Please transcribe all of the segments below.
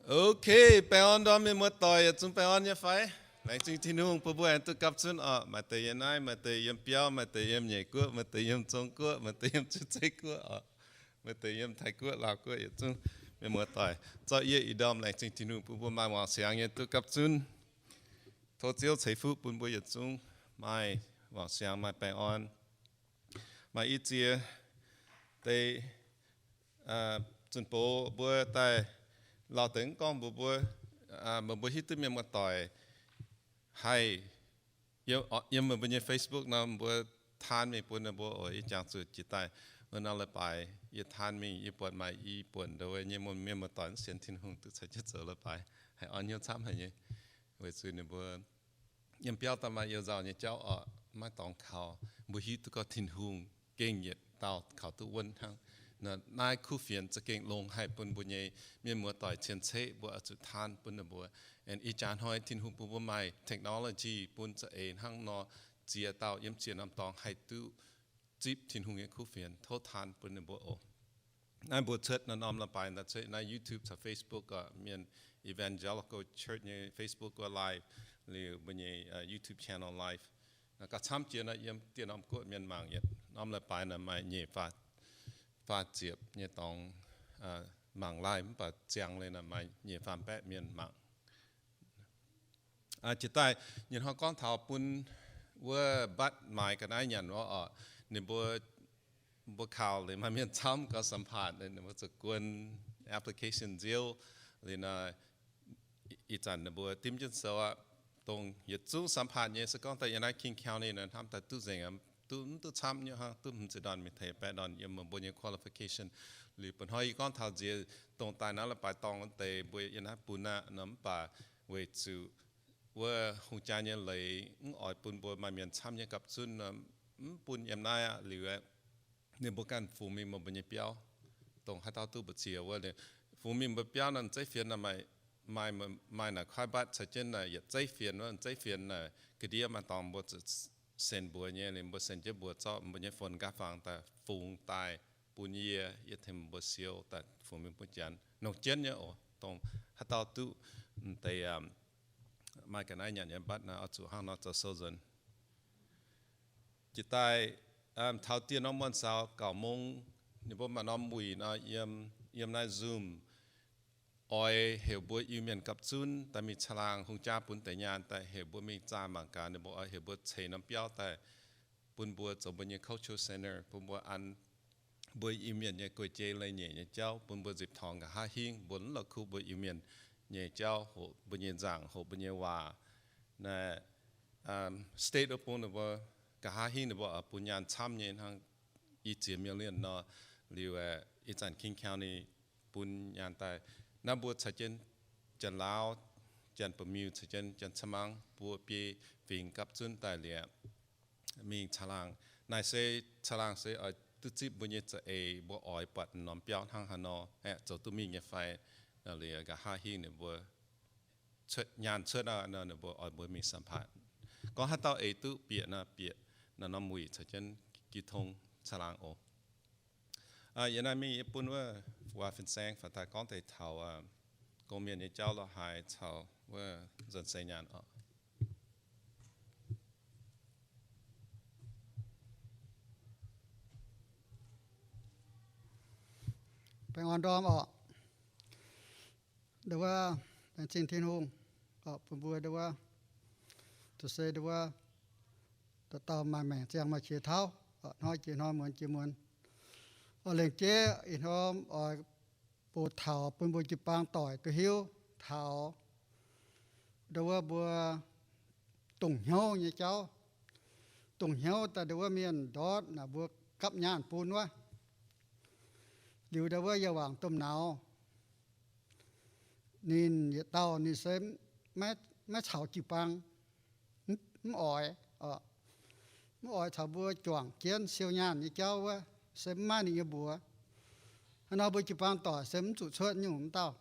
Ok, baengh orn ndorm mienh muoz-doic yietc zungv baengh orn nyei fai? Laengz zingh Tin-Hungh bun mbuo aengx duqv gapv zunv oc. Maaih deix yiem naaiv, maaih deix yiem biauv, maaih deix yiem Nyeic Guoqv, maaih deix yiem Zong Guoqv, maaih deix yiem Zeiz Guoqv oc, maaih deix yiem Taiv Guoqv, Laauh Guoqv, yietc zungv mienh muoz-doic. Zorqv yie ih ndorm laengz zingh Tin-Hungh bun mbuo maaih wangc siangx nyei duqv gapv zunv. Tov Ziouv ceix fuqv bun mbuo yietc zungv maaih wangc siangx, maaih baengh orn. Maaih i ziex deix zunh bouc mbuo daaih lauh deix mv gorngv mbuox mbuo, meih mbuo hiuv duqv mienh muoz-doic haih yiem meih mbuo nyei Facebook nor, mbuo taan mingh bun ninh mbuo oc. Yie jangx zuqc jiex daaih wuov norm leiz-baaix yie taan mingh, yie buatc maaih i buonc ndau wuov nyei mienh muoz-doic mv sienx Tin-Hungh duqv caux jienv zoux leiz-baaix, haiz orn hnyouv camv haic nyei. Weic zuqc ninh mbuo yiem biauv daaih maaih you nzauh nyei jauv oc, maiv dorngx kaux. Mbuo hiuv duqv gorngv Tin-Hungh gengh yietc dauh kaux duqv wuonv hnangv. Naaiv kuv fienx za'gengh longx haic bun mbuo nyei mienh muoz-doic cien-ceqv mbuo oix zuqc taan bun ninh mbuo. Aengx ih jaax hnoi Tin-Hungh bun mbuo maaih technology bun za'eix hnangv nor, ziex dauh yiem ziex norm dorngx haih duqv zipv Tin-Hungh nyei kuv fienx. Tov taan bun ninh mbuo oc. Naaiv mbuo cuotv naaiv norm leiz-baaix daaih cuotv naaiv YouTube caux Facebook oc, mienh Evangelical Church nyei Facebook wuov live, liuz mbuo nyei YouTube channel live. Gauh camv jiex naaiv yiem dieh norm guoqv mienh mangc yietc norm leiz-baaix naaiv maaih nyeic faah ziepc nyei dorngx mangc live, mv baac ziangx liuz naaiv maaih nyeic faam baeqv mienh mangc. Jiex daaih nyei hnoi gorngv taux bun wuov mbatv maaiz ga'naaiv nyanc wuov oc, ninh mbuo, mbuo kaux liuz maaih mienh camv gauh สัมภาษณ์ ninh mbuo zuqc guon application nziouv liuz naaiv, ih zanc ninh mbuo dimv jienv sou aqv. Dongh yietc zungv สัมภาษณ์ nyei se gorngv daaih yiem naaiv King County naaiv hnamv daaih duqv nzengc, duqv, mv duqv camv nyei hnangv, duqv hmz ziepc ndorn mingh teix baeqv ndorn yiem meih mbuo nyei qualification. Liuz ba'hnoi yie gorngv taux nziex dongh daaih naaiv leiz-baaix dorngx wuov deix mbuo yiem naaiv bun aqv nor, mv baac weic zuqc wuov hungh jaa nyei leiz mv oix bun mbuo maaih mienh camv nyei gapv zunv nor, mv bun yiem naaiv aqv. Liuz aeqv, ninh mbuo ganh fungx mingh meih mbuo nyei biauv, dongh haaix dauh duqv mbu'ziex wuov, fungx mingh mbuo biauv nor, zeiv fienx naaic, maaih naaic kuaaiv mbatv caux jienv naaic yietc zeiv fienx wuov, zeiv fienx naaic ga'ndiev maaih dorngx mbuo zuqc sen mbuox nyei, liuz mbuo sen jienv mbuox zorqv mbuo nyei phone nqaang fangx daaih fungx daaih bun yie, yie tengx mbuo siou daaih fungx mingh butv janx. Nongc jienv nyei oc, dongh haaix dauh duqv m'deix maaih ga'naaiv nyanc nyei mbatv naaic oix zuqc hnangv nor zoux sou nzuonx. Jiex daaih taux dieh norm muonh saux gauh mong, ninh mbuo maaih norm wuic nor, yiem naaiv Zoom oix heuc mbuo Iu-Mienh gapv zunv daaih mingh caangh laangh, hungh jaa bun deix nyaanh daaih heuc mbuo mingh zaah mangc gaax. Ninh mbuo oix heuc mbuo ceix norm biauv daaih bun mbuo zoux mbuo nyei cultural center, bun mbuo an mbuo Iu-Mienh nyei guei-jei leiz-nyeic nyei jauv, bun mbuo nzipc torngx nqa'haav hingv, mbuo mv la'kuqv mbuo Iu-Mienh nyei jauv, hoqc mbuo nyei nzaangc, hoqc mbuo nyei waac. Naaiv state wuov bung ninh mbuo nqa'haav hingv ninh mbuo oix bun nyaanh camv nyei hnangv i ziex million nor. Liuz ih zanc King County bun nyaanh daaih, naaiv mbuo caux jienv Janx-Laauv, Janx-Ba'miuh caux jienv Janx-Cav Maang buo biei fingx gapv zunv daaih liuz mingh caangh laangh. Naaiv se caangh laangh se oix duqv zipv mbuo nyei za'eix, mbuo oix buatc norm biauv hnangv haaix nor, aeqv, zoux duqv mingh nyei fai. Liuz nqa'haav hingv ninh mbuo nyaanh cuotv nor, ninh mbuo oix mbuo mingh สัมภาษณ์. Gorngv haaix dauh eix duqv bieqc nor, bieqc naaiv norm wuic caux jienv jiu tong caangh laangh oc. Yie naaiv mingh yie bun wuov Fu Waac Fin-Saeng faaux daaih gorngv deix taux gong mienh nyei jauv lorqc, haaix caux wuov nzuonx seix nyaanh oc. Baengh orn ndorm oc. Ndau wuov, laengz zingh Tin-Hungh oc, bun mbuo ndau wuov, zuqc se ndau wuov, dauh dauh maaih maengc ziangh maaih qiex tauv, hnoi jiex hnoi, muonz jiex muonz. Oc, lengc jeiv ih hnoi oix bouc taux bun mbuo jiu-baang doic duqv hiuv taux ndau wuov mbuo dongh hnyouv nyei jauv. Dongh hnyouv daaih ndau wuov mienh ndortv naaic mbuo gapv nyaanh bun wuov. Liuz ndau wuov yie wangc domh nauz, ninh yietc dauh ninh se maiv caux jiu-baang, mv oix, mv oix caux mbuo juangc jienv siou nyaanh nyei jauv wuov, se mv maaih ninh nyei mbuox. Hnangv nor mbuo jiu-baang doic se mv zuqc cuotv nyungc wuov dauh.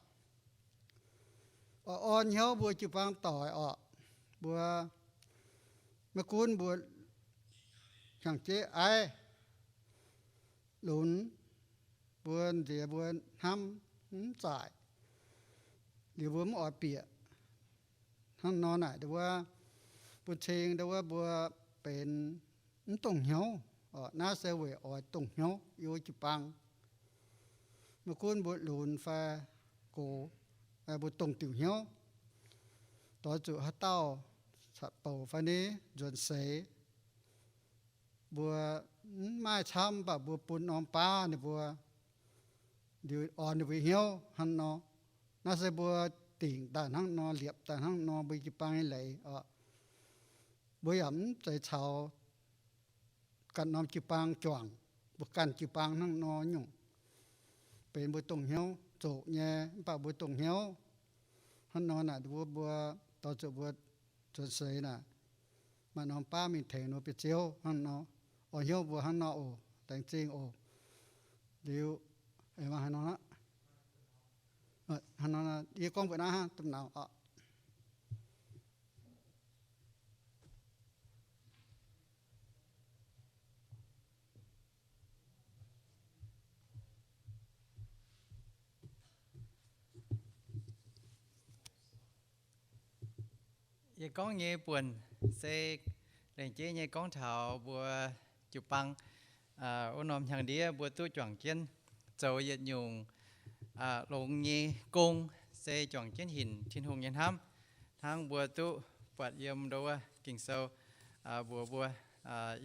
Oix orn hnyouv mbuo jiu-baang doic oc, mbuo maiv gunv mbuo hnyangx-jeiv aiv lunx, mbuo nziex mbuo hnamv mv zaaic, liuz mbuo mv oix bieqc. Hnangv nor naaic ndau wuov bun cing ndau wuov mbuo benx mv dongh hnyouv. Naaiv se weic oix dongh hnyouv yiem jiu-baang. Maiv gunv mbuo lunx fai gox, mbuo dongh diuc hnyouv, doix zuqc haaix dauh catc bouc fai ni nzuonx seix, mbuo mv maaih camv, mv baac mbuo bun norm baav ninh mbuo, liuz orn ninh mbuo hnyouv hnangv nor. Naaiv se mbuo dingc daaih hnangv nor, liepc daaih hnangv nor mbuo jiu-baang nyei leiz oc. Mbuo yaac mv zeiz caux ganh norm jiu-baang juangc, mbuo ganh jiu-baang hnangv nor nyungc. Benx mbuo dongh hnyouv zoqc nyei, mv baac mbuo dongh hnyouv hnangv nor naaic, mbuo, mbuo doix zuqc mbuo nzuonx seix naaic, maaih norm baav mingh tengx ninh mbuo biauv-ziouv hnangv nor. Orn hnyouv mbuo hnangv nor oc, laengz zingh oc. Liuz, hnangv nor, yie gorngv mbuox naaiv hnangv, domh nauz oc. Yie gorngv nyei buonc se lengc jeiv nyei gorngv taux mbuo jiu-baang wuov norm hnyangx-ndiev mbuo duqv juangc jienv zoux yietc nyungc longx nyei gong, se juangc jienv hinc Tin-Hungh nyei hnamv. Hnangv mbuo duqv buatc yiem ndo wuov Ging-Sou, mbuox mbuo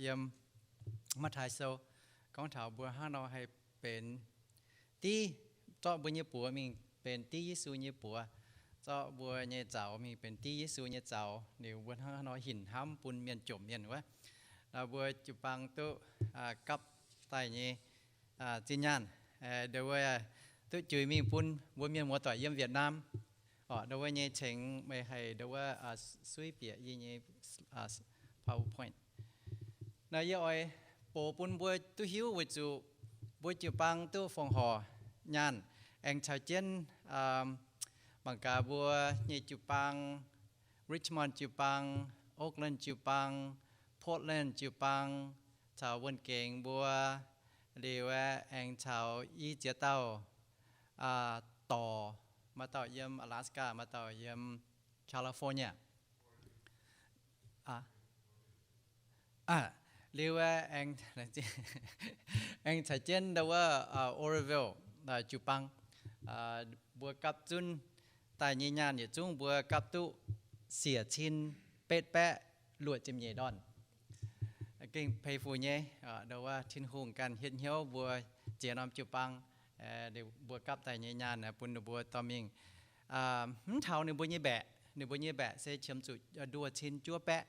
yiem Matv^taai Sou, gorngv taux mbuo hnangv nor haih benx div, zorqv mbuo nyei buoz mingh benx div Yesu nyei buoz, zorqv mbuo nyei zaux mingh benx div Yesu nyei zaux. Liuz mbuo hnangv nor hinc hnamv bun mienh jomc mienh wuov. Mbuo jiu-baang duqv gapv daaih nyei zinh nyaanh, ndo wuov duqv juix mingh bun mbuo mienh muoz-doic yiem Việt Nam. Ndo wuov nyei cengx meih haih ndo wuov suiv bieqc yie nyei PowerPoint. Naaiv yie oix box bun mbuo duqv hiuv weic zuqc mbuo jiu-baang duqv fongc horc nyaanh, aengx caux jienv mangc gaax mbuo nyei jiu-baang, Richmond jiu-baang, Oakland jiu-baang, Portland jiu-baang, caux wuonh gengx mbuo, liuz aengx caux i ziex dauh dorc, maaih dauh yiem Alaska, maaih dauh yiem California. Liuz aengx caux jienv ndo wuov Oroville jiu-baang, mbuo gapv zunv daaih nyei nyaanh yietc zungv mbuo gapv duqv siec cin betv baeqv luoqc ziepc nyeic ndorn. Gengh peix fuc nyei, ndo wuov Tin-Hungh ganh hietv hnyouv mbuo ziex norm jiu-baang, mbuo gapv daaih nyei nyaanh bun ninh mbuo dorh mingh. Mv taux ninh mbuo nyei mbaeqc, ninh mbuo nyei mbaeqc se qiemx zuqc nduoh cin juov baeqv.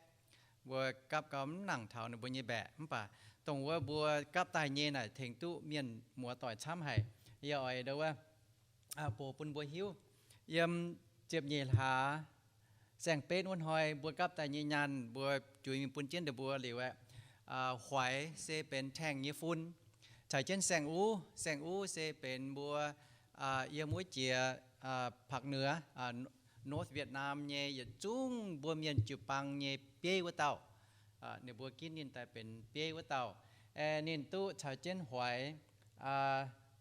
Mbuo gapv gau mv nangc taux ninh mbuo nyei mbaeqc, mv baac dongh wuov mbuo gapv daaih nyei naaic tengx duqv mienh muoz-doic camv haic. Yie oix ndo wuov box bun mbuo hiuv, yiem ziepc nyeic hlaax saeng-betv wuov hnoi mbuo gapv daaih nyei nyaanh mbuo juix mingh bun jienv ninh mbuo liuz aeqv, Huaix se benx Tengh nyei fun, caux jienv Saeng-Uv. Saeng-Uv se benx mbuo yiem wuov jiex Phak Nua, North Vietnam nyei yietc zungv mbuo mienh jiu-baang nyei bieiv wuov dauh. Ninh mbuo ginv ninh daaih benx bieiv wuov dauh. Ninh duqv caux jienv Huaix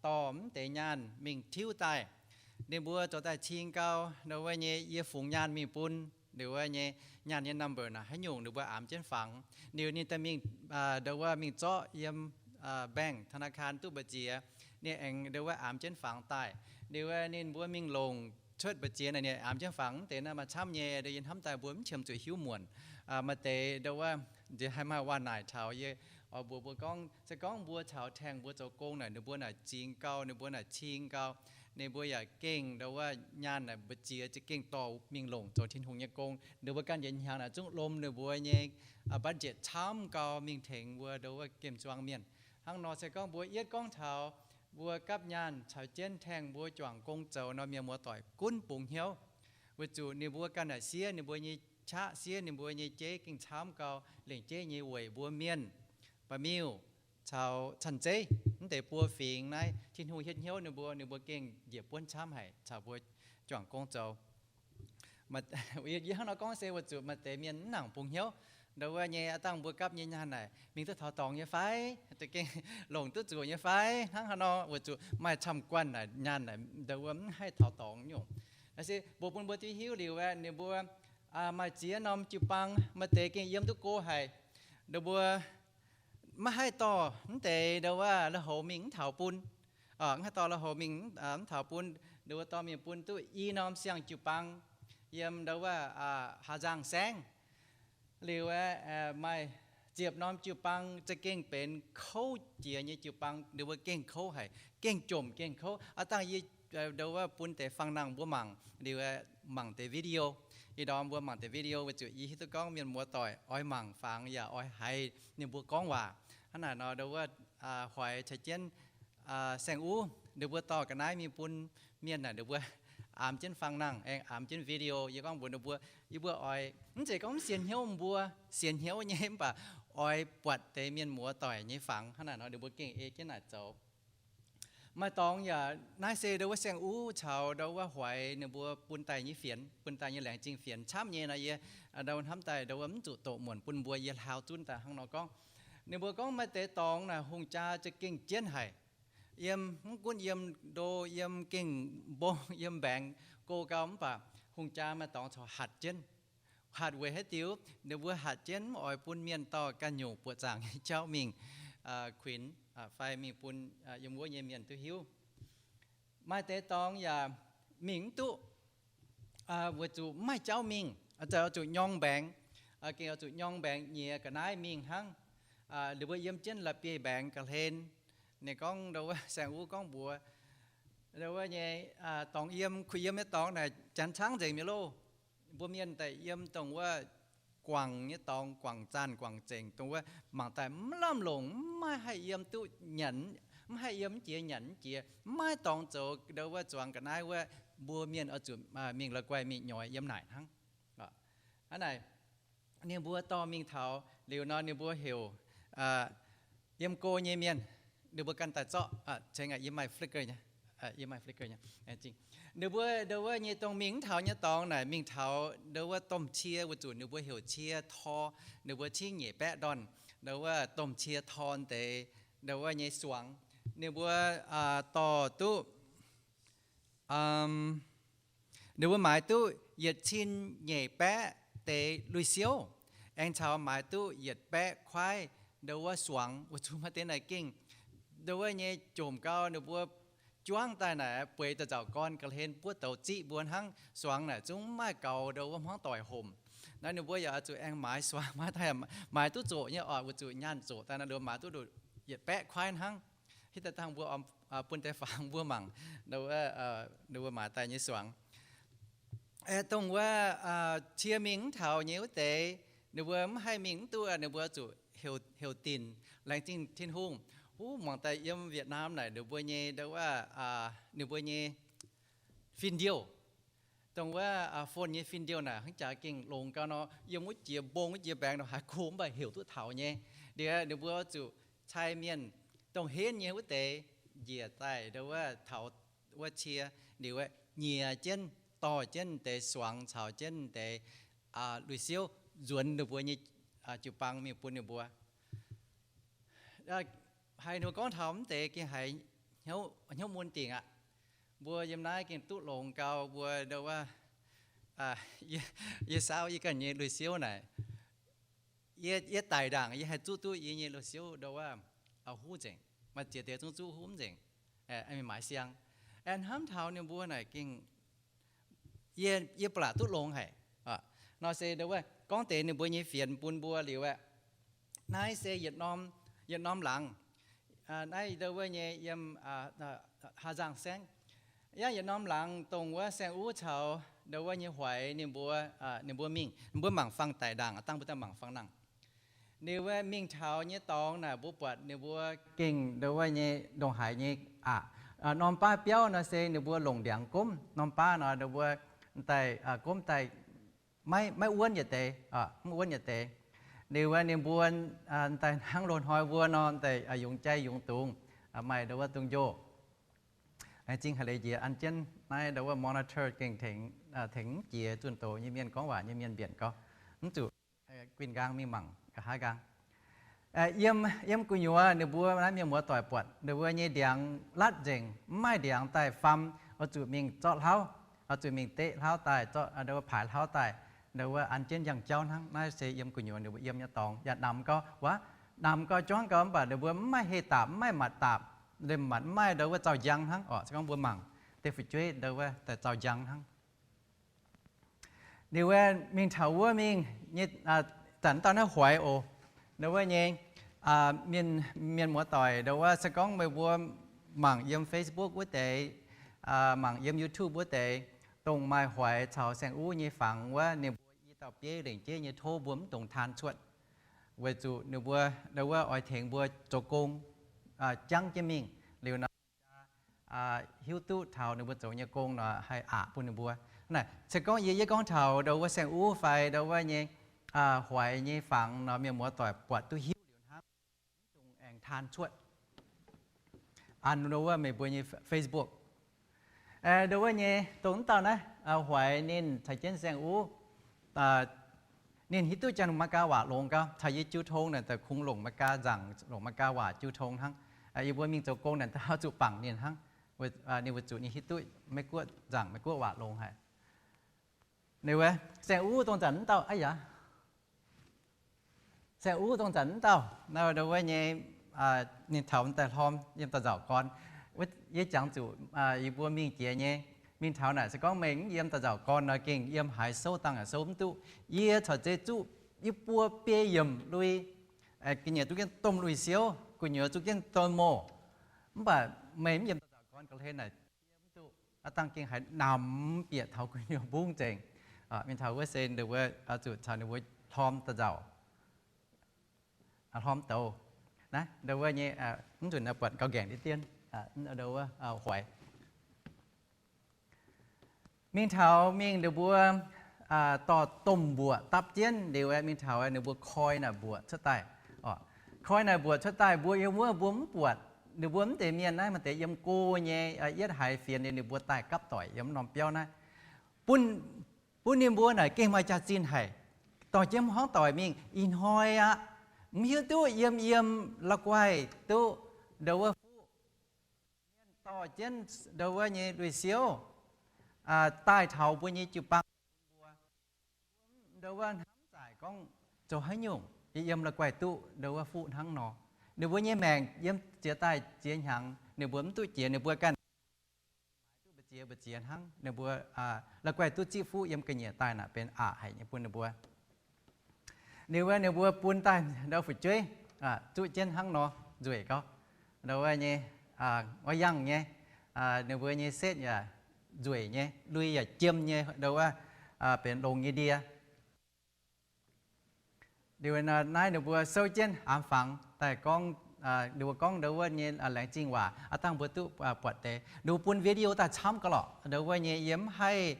dorh mv deix nyaanh mingh tiuv daaih. Ninh mbuo zoux daaih cing gau, ndo wuov nyei yie fungx nyaanh mingh bun, liuz wuov nyei nyaanh nyei number naaic haaix nyungc ninh mbuo amx jienv fangx. Liuz ninh daaih mingh, ndo wuov mingh zorqv yiem bank, ธนาคาร duqv mbu'ziex, ninh aengx ndo wuov amx jienv fangx daaih. Liuz wuov ninh mbuo mingh longc cuotv mbu'ziex naaic ninh amx jienv fangx. Mv deix naaiv maaih camv nyei, ndo yie hnamv daaih mbuo mv qiemx zuqc hiuv muonc. Maaih deix ndo wuov nziex haih maaih waac-naaic taux yie oix mbuox mbuo gorngv, se gorngv mbuo caux Tengh mbuo zoux gong naaic, ninh mbuo naaic zingx gau, ninh mbuo naaic cing gau, ninh mbuo yaac gengh ndo wuov nyaanh naaic mbu'ziex za'gengh dorh mingh longc zoux Tin-Hungh nyei gong. Ninh mbuo ganh njiec hnyangx naaic zungv lomh ninh mbuo nyei budget camv gau mingh tengx mbuo ndo wuov gemh zuangx mienh. Hnangv nor se gorngv mbuo yietv gorngv taux mbuo gapv nyaanh caux jienv Tengh mbuo juangc gong zoux nor, mienh muoz-doic gunv bungx hnyouv, weic zuqc ninh mbuo ganh naaic siev ninh mbuo nyei qaqv, siev ninh mbuo nyei jeiv gengh camv gau lengc jeiv nyei weic mbuo mienh, ba'miuh caux canh zeiv, mv deix buo fingx naaiv Tin-Hungh hietv hnyouv ninh mbuo, ninh mbuo gengh njiec buonv camv haic caux mbuo juangc gong zoux. Yie hnangv nor gorngv se weic zuqc maaih deix mienh mv nangc bungx hnyouv. Ndo wuov nyei aav dangh mbuo gapv nyei nyaanh naaic mingh duqv taux dorngx nyei fai, gengh longc duqv zuqc nyei fai, hnangv haaix nor, weic zuqc maaih camv-guanh naaic nyaanh naaic ndo wuov mv haih taux dorngx nyungc. Naaiv se mbuox bun mbuo duqv hiuv liuz aeqv, ninh mbuo maaih ziex norm jiu-baang maaih deix gengh yiem duqv go haic. Ninh mbuo maiv haih dorh mv deix ndau wuov lui-houx mingh mv taux bun. Mv haih dorh lui-houx mingh mv taux bun. Ninh mbuo dorh mingh bun duqv i norm siang jiu-baang yiem ndau wuov Haa^nzangh Saengv. Liuz aeqv, maaih ziepc norm jiu-baang za'gengh benx kouv jiex nyei jiu-baang. Ninh mbuo gengh kouv haic, gengh jomc gengh kouv. Aav dangh yie ndau wuov bun deix fang nangh mbuo mangc liuz aeqv, mangc deix video. Ih ndorm mbuo mangc deix video weic zuqc yie hiuv duqv gorngv mienh muoz-doic oix mangc fangx yaac oix haiz ninh mbuo gorngv waac. Hnangv naaic nor ndau wuov hoix caux jienv saeng-uv ninh mbuo dorh ga'naaiv mingh bun mienh naaic, ninh mbuo aamx jienv fang nangh aengx aamx jienv video. Yie gorngv mbuox ninh mbuo, yie mbuo oix mv zeiz gorngv mv sienx hnyouv mbuo, sienx hnyouv nyei mv baac oix buatc deix mienh muoz-doic nyei fangx. Hnangv naaic nor ninh mbuo gengh ei jienv naaic zoux. Maaih dorngx yaac naaiv se ndau wuov saeng-uv caux ndau wuov hoix ninh mbuo bun daaih nyei fienx, bun daaih nyei laengz zingh fienx camv nyei nor, yie ndau hnamv daaih ndau wuov mv zuqc doqc muonc bun mbuo, yie hlaau zunv daaih hnangv nor gorngv. Ninh mbuo gorngv maaih deix dorngx naaic hungh jaa za'gengh jienv haic. Yiem, mv gunv yiem ndo, yiem gengh mbong, yiem mbaengx go gau mv baac hungh jaa maaih dorngx corc hatc jienv. Hatc weic haaix diuc? Ninh mbuo hatc jienv mv oix bun mienh dorh ganh nyungc buoqc zaangc nyei jauv mingh kuinx fai mingh bun yiem wuov nyei mienh duqv hiuv. Maaih deix dorngx yaac mingh mv duqv weic zuqc mv maaih jauv mingh, oix zuqc nyorng mbaengx, gengh oix zuqc nyorng mbaengx nyiex ga'naaiv mingh hnangv. Ninh mbuo yiem jienv la'bieiv mbaengx ga'hlen. Ninh gorngv ndau wuov saeng-uv gorngv mbuox ndau wuov nyei dorngx yiem, kuh yiem nyei dorngx naaic janx caangv nzengc mi'aqv loh. Mbuo mienh daaih yiem dongh wuov guangc nyei dorngx, guangc zanc guangc zengc, dongh wuov mangc daaih mv lamh longc, mv maaih haih yiem duqv nyanc, mv haih yiem mv jiex nyanc mv jiex, mv maaih dorngx zoux ndau wuov zuangx ga'naaiv wuov, mbuo mienh oix zuqc mingh la'guaih mingh nyoix yiem naaic hnangv. Hnangv naaic, ninh mbuo dorh mingh taux liuz nor, ninh mbuo heuc yiem go nyei mienh, ninh mbuo ganh daaih zorqv. Ceng aac, yie maaih flicker nyei, yie maaih flicker nyei. Ninh mbuo ndau wuov nyei dongh mingh mv taux nyei dorngx naaic mingh taux ndau wuov domh cie, weic zuqc ninh mbuo heuc cie tor, ninh mbuo cingv nyeic baeqv ndorn, ndau wuov domh cie tor deix ndau wuov nyei suangx. Ninh mbuo dorh duqv ninh mbuo maaiz duqv yietc cin nyeic baeqv deix lui-siouv, aengx caux maaiz duqv yietc baeqv kuaaiv ndau wuov suangx, weic zuqc maaih deix naaic gengh ndau wuov nyei jomc gau, ninh mbuo juangv daaih naaic bueix da'nzauc gorn ga'hlen buov douz ziqv mbuo hnangv. Suangx naaic zungv mv maaih gaux ndau wuov hmuangv doic homc. Naaiv ninh mbuo yaac oix zuqc aengx maaiz suangx, maaiz daaih maaiz duqv zoqc nyei oc, weic zuqc nyaanh zoqc daaih nor, ninh mbuo maaiz duqv yietc baeqv kuaaiv hnangv. Hitv daaih dangh mbuo bun deix fangx mbuo mangc, ninh mbuo maaiz daaih nyei suangx. Dongh wuov cie mingh mv taux nyei wuov deix, ninh mbuo mv haih mingh mv duqv, ninh mbuo zuqc heuc dinc. Laengz zingh Tin-Hungh, huv, mangc daaih yiem Vietnam naaic ninh mbuo nyei ndau wuov, ninh mbuo nyei fin-ndiouh, dongh wuov phone nyei fin-ndiouh naaic hnangv jaax gengh longx gau nor, yiem wuov jiex mbong wuov jiex mbaengx nor haiz go mv baac heuc duqv taux nyei. Liuz ninh mbuo zuqc cai mienh dongh henv nyei wuov deix njiec daaih ndau wuov taux wuov cie, liuz nyiex jienv dorh jienv deix suangx caux jienv deix lui-siouv nzuonx ninh mbuo nyei jiu-baang mingh bun ninh mbuo. Haiz ninh mbuo gorngv taux mv deix gengh haiz hnyouv mun dingc aqv. Mbuo yiem naaiv gengh duqv longx gau mbuo ndau wuov, yie saauv yie ganh nyei lui-siouv naaic, yie daic ndaangc yie haih zuqv duqv yie nyei lui-siouv ndau wuov huv nzengc. Maaih ziex deix zungv zuqv huv nzengc, mingh maaiz siang. Aengx hnamv taux ninh mbuo naaic gengh yie ba'laqc duqv longx haic. Nor se ndau wuov gorngv deix ninh mbuo nyei fienx bun mbuo liuz aeqv, naaiv se yietc norm, yietc norm laangz. Naaiv ndau wuov nyei yiem Haa^nzangh Saengv. Yangh yietc norm laangz dongh wuov saeng-uv caux ndau wuov nyei hoiz ninh mbuo, ninh mbuo mingh, ninh mbuo mangc fangx daic ndaangc, dangh mbuo daaih mangc fangx nangh. Ninh mbuo mingh taux nyei dorngx naaic mbuo buatc ninh mbuo gengh ndau wuov nyei ndongc haaix nyei aqc. Norm baav biauv nor se ninh mbuo longc ndiangx gomv. Norm baav nor ninh mbuo daaih gomv daaih maiv wuonv yietc deix, mv wuonv yietc deix. Liuz ninh mbuo daaih hnangv loz-hnoi mbuo nor daaih yungz jai yungz dungz, maaih ndau wuov dungz njoh. Laengz zingh haiz leiz njiec an jienv naaiv ndau wuov monitor gengh tengx, tengx mv jiex zunh doz nyei mienh, gorngv waac nyei mienh mbienc gau, mv zuqc guinh nqaang mingh mangc nqa'haav nqaang. Yiem, yiem gu'nyuoz ninh mbuo naaiv mienh muoz-doic buatc ninh mbuo nyei ndiangx latv nzengc, mv maaih ndiangx daaih faam, oix zuqc mingh zorqv hlauv. oix zuqc mingh deqv hlauv daaih, zorqv ndau wuov paaix hlauv daaih, ndau wuov an jienv njang jauv hnangv. Naaiv se yiem gu'nyuoz ninh mbuo yiem nyei dorngx. Yaac namx gau, wuov, namx gau, juangv gau, mv baac ninh mbuo mv maaih heh daapc, mv maaih matc daapc, liemh matc mv maaih ndau wuov zaux njang hnangv oc. Se gorngv mbuo mangc deix fu'jueiv ndau wuov daaih zaux njang hnangv. Liuz wuov mingh taux wuov mingh nyei, zanc dauh naaiv hoiz oc. Ndau wuov nyei, mienh, mienh muoz-doic, ndau wuov se gorngv meih mbuo mangc yiem Facebook wuov deix, mangc yiem YouTube wuov deix, dongh maaih hoiz caux Saeng Uv nyei fangx wuov, ninh mbuo i dauh bieiv lengc jeiv nyei tov mbuo mv dungx taan cuotv, weic zuqc ninh mbuo ndau wuov oix tengx mbuo zoux gong, jangv jienv mingh. Liuz nor, hiuv duqv taux ninh mbuo zoux nyei gong nor haih aqc bun ninh mbuo. Naaiv se gorngv yie, yie gorngv taux ndau wuov Saeng Uv fai ndau wuov nyei, hoiz nyei fangx nor, mienh muoz-doic buatc duqv hiuv liuz hnangv, mv dungx aengx taan cuotv an ndau wuov meih mbuo nyei Facebook. Ndau wuov nyei dongh mv dauh naaiv, hoiz ninh caux jienv Saeng Uv, ninh hiuv duqv janx Meigaa waac longx gau, caux yie jiu tong naaic daaih kungx longc Meigaa nzaangc, longc Meigaa waac jiu tong hnangv. Yie mbuo mingh zoux gong naaic daaih zuqc bangc ninh hnangv. Ninh weic zuqc ninh hiuv duqv Meiv-Guoqv nzaangc, Meiv-Guoqv waac longx haic. Ninh wuov Saeng Uv dongh zanc mv dauh, aa yaac Saeng Uv dongh zanc mv dauh, ndau wuov nyei, ninh taux daaih hlorm yiem daaih nzauc gorn. Yie jangx zuqc yie mbuo mingh jiex nyei, mingh taux naaic se gorngv meih mv yiem daaih nzauc gorn nor, gengh yiem haaix souv dangh yaac souv mv duqv. Yie caux zeiz zuqv yie buo biei yiemc lui, ga'nyiec duqv jienv domh lui-siouv, gu'nyuoz zuqv jienv domh moh. Mv baac meih mv yiem daaih nzauc gorn ga'hlen naaic, mv duqv, aav dangh gengh haiz namx bieqc taux gu'nyuoz mbungv nzengc. Mingh taux wuov se ninh mbuo zuqc caux ninh mbuo hlorm daaih nzauc, hlorm douz. Naaiv ndau wuov nyei, mv nzunc buatc gauh nqaengc diqv dien, ndau wuov hoiz. Mingh taux mingh ninh mbuo dorh domh mbuoqc dapv jienv liuz, mingh taux ninh mbuo koi naaic mbuoqc cuotv daaih. Koi naaic mbuoqc cuotv daaih, mbuo yiem wuov mbuo mv buatc. Ninh mbuo mv deix mienh naaiv maaih deix yiem go nyei, yietv haiz fienx liuz ninh mbuo daaih gapv doic yiem norm biauv naaiv. Bun, bun ninh mbuo naaic gengh maaih jaax-zinh haic. Dorh jienv hmuangv doic mingh ih hnoi aqv, mv hiuv duqv yiem yiem la'guaih duqv ndau wuov fuqv mienh dorh jienv ndau wuov nyei lui-siouv daaih taux mbuo nyei jiu-baang mbuo. Ndau wuov hnamv zaaic gorngv zoux haaix nyungc yie yiem la'guaih duqv ndau wuov fuqv hnangv nor. Ninh mbuo nyei maengc yiem ziex daaih ziex hnyangx ninh mbuo mv duqv jiex, ninh mbuo ganh duqv mbu'ziex mbu'ziex hnangv. Ninh mbuo la'guaih duqv zipv fuqv yiem ga'nyiec daaih naaic benx aqc haic nyei bun ninh mbuo. Ninh mbuo, ninh mbuo bun daaih ndau fu'jueiv zuqv jienv hnangv nor nzueic gau. Ndau wuov nyei, wuov yangh nyei, ninh mbuo nyei setv yaac nzueic nyei, lui yaac jiem nyei, ndau wuov benx longx nyei ndie. Liuz naaiv ninh mbuo souv jienv aamx fangx daaih gorngv, ninh mbuo gorngv ndau wuov nyei laengz zingh waac, aav dangh mbuo duqv buatc deix. Ninh mbuo bun video daaih camv gau lorqc. Ndau wuov nyei yie mv haih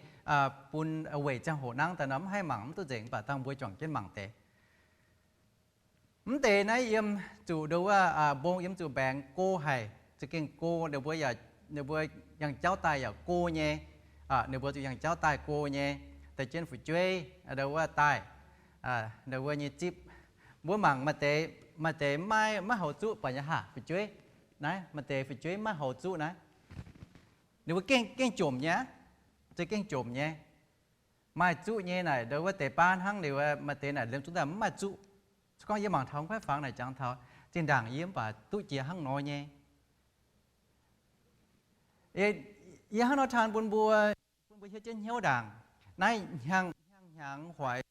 bun weic ziangh hoc nangv daaih nor mv haih mangc mv duqv nzengc, mv baac dangh mbuo juangc jienv mangc deix. Mv deix naaiv yiem zuqc ndau wuov mbong yiem zuqc mbaengx go haic, za'gengh go, ninh mbuo yaac, ninh mbuo yangh jauv daaih yaac go nyei. Ninh mbuo zuqc yangh jauv daaih go nyei, deix jienv fu'jueiv ndau wuov daaih, ndau wuov nyei zipv. Mbuo mangc maaih deix, maaih deix maiv, maiv hauz zuqv baac nyei haah fu'jueiv. Naaiv maaih deix fu'jueiv maiv hauz zuqv naaiv. Ninh mbuo gengh, gengh jomc nyei aqv. Za'gengh jomc nyei. Maaih zuqv nyei naaic ndau wuov deix baav hnangv liuz, maaih deix naaic liemh zungv daaih mv maaih zuqv. Se gorngv yie mangc taux kuaaiv fangx naaic jangx taux zinh ndaangc yie mv baac duqv jiex hnangv nor nyei. Yie hnangv nor taan bun mbuo, bun mbuo hiuv jienv hnyouv ndaangc. Naaiv hnyangx, hnyangx hnyangx hoic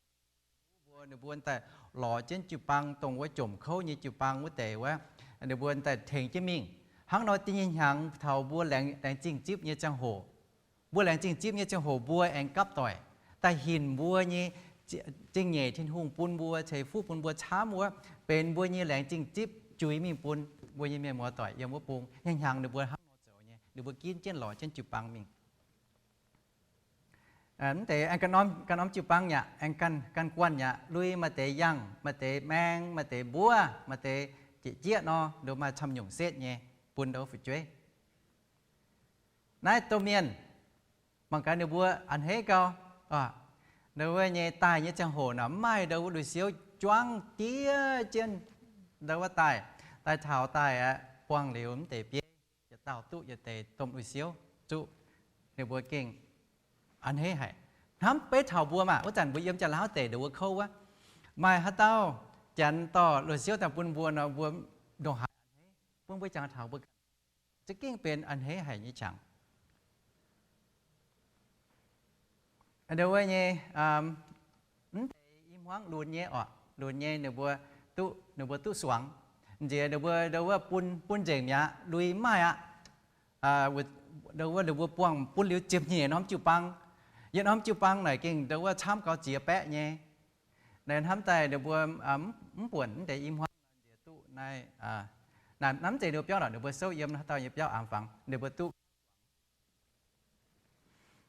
mbuo, ninh mbuo daaih lorz jienv jiu-baang dongh wuov jomc kouv nyei jiu-baang wuov deix wuov, ninh mbuo daaih tengx jienv mingh. Hnangv nor da'nyeic hnyangx taux mbuo laengz, laengz zingh zipv nyei ziangh hoc, mbuo laengz zingh zipv nyei ziangh hoc mbuo aengx gapv doic daaih hinc mbuo nyei zingh nyeic Tin-Hungh bun mbuo ceix fuqv bun mbuo camv wuov, benx mbuo nyei laengz zingh zipv juix mingh bun mbuo nyei mienh muoz-doic yiem wuov bung. Hnyangx hnyangx ninh mbuo hnangv nor zoux nyei, ninh mbuo ginv jienv lorz jienv jiu-baang mingh. Mv deix aengx ganh norm, ganh norm jiu-baang yaac aengx ganh, ganh guanh yaac lui, maaih deix yangh, maaih deix maeng, maaih deix mbuov, maaih deix jieqv jieqv nor, nduov maaih camv nyungc setv nyei bun ndau fu'jueiv. Naaiv domh mienh mangc gaax ninh mbuo a'hneiv gau. Ndau wuov nyei daaih nyei ziangh hoc naaic mv maaih ndau wuov lui-siouv juangv diev jienv ndau wuov daaih. Daaih taux daaih aeqv, buangh liuz mv deix bieiv yietc dauh duqv yietc deix domh lui-siouv zuqv. Ninh mbuo gengh a'hneiv haic. Hnamv beiv taux mbuo maah, wuov zanc mbuo yiem Janx-Laauv deic ndongc wuov kouv wuov, maaih haaix dauh Janx dorh luoh siouv daaih bun mbuo nor, mbuo ndongc haaix a'hneiv, bun mbuo jangx taux mbuo za'gengh benx a'hneiv haic nyei qangx. Ndongc wuov nyei, mv deix i hmuangv lunx nyei oc, lunx nyei ninh mbuo duqv, ninh mbuo duqv suangx. Nziex ninh mbuo ndongc wuov bun, bun nzengc mi'aqv, lui maaih aqv. Ndongc wuov ninh mbuo buangh bun liuz ziepc nyeic norm jiu-baang. Yietc norm jiu-baang naaic gengh ndongc wuov camv gaux ziex baeqv nyei. Naaiv hnamv daaih ninh mbuo mv buonc mv deix i hmuangv nziex duqv naaiv, naaiv mv zeiz ninh mbuo biauv lorqc, ninh mbuo souv yiem haaix dauh nyei biauv aengx fangx ninh mbuo duqv.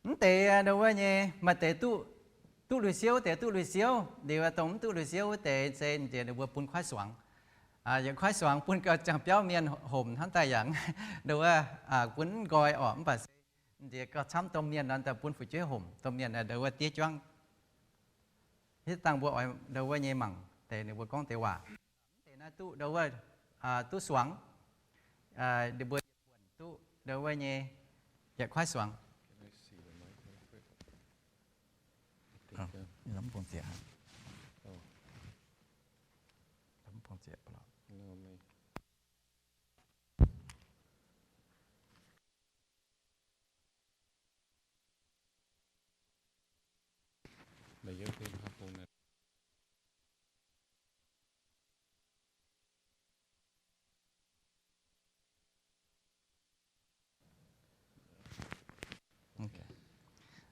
Mv deix ndongc wuov nyei maaih deix duqv, duqv lui siouv, deix duqv lui siouv. Liuz dongh mv duqv lui siouv wuov deix se nziex ninh mbuo bun kuaaiv suangx. Yietc kuaaiv suangx bun gauh ziangh biauv mienh homc hnamv daaih yaac ndongc wuov bun mv nqoi orqc, mv baac se nziex gauh camv domh mienh nor daaih bun fu'jueiv homc, domh mienh ndongc wuov diev juangv. Hitv dangh mbuo oix ndongc wuov nyei mangc deix ninh mbuo gorngv deix waac. Mv deix naaiv duqv ndongc wuov, duqv suangx, ninh mbuo yietc buonc duqv ndongc wuov nyei yietc kuaaiv suangx.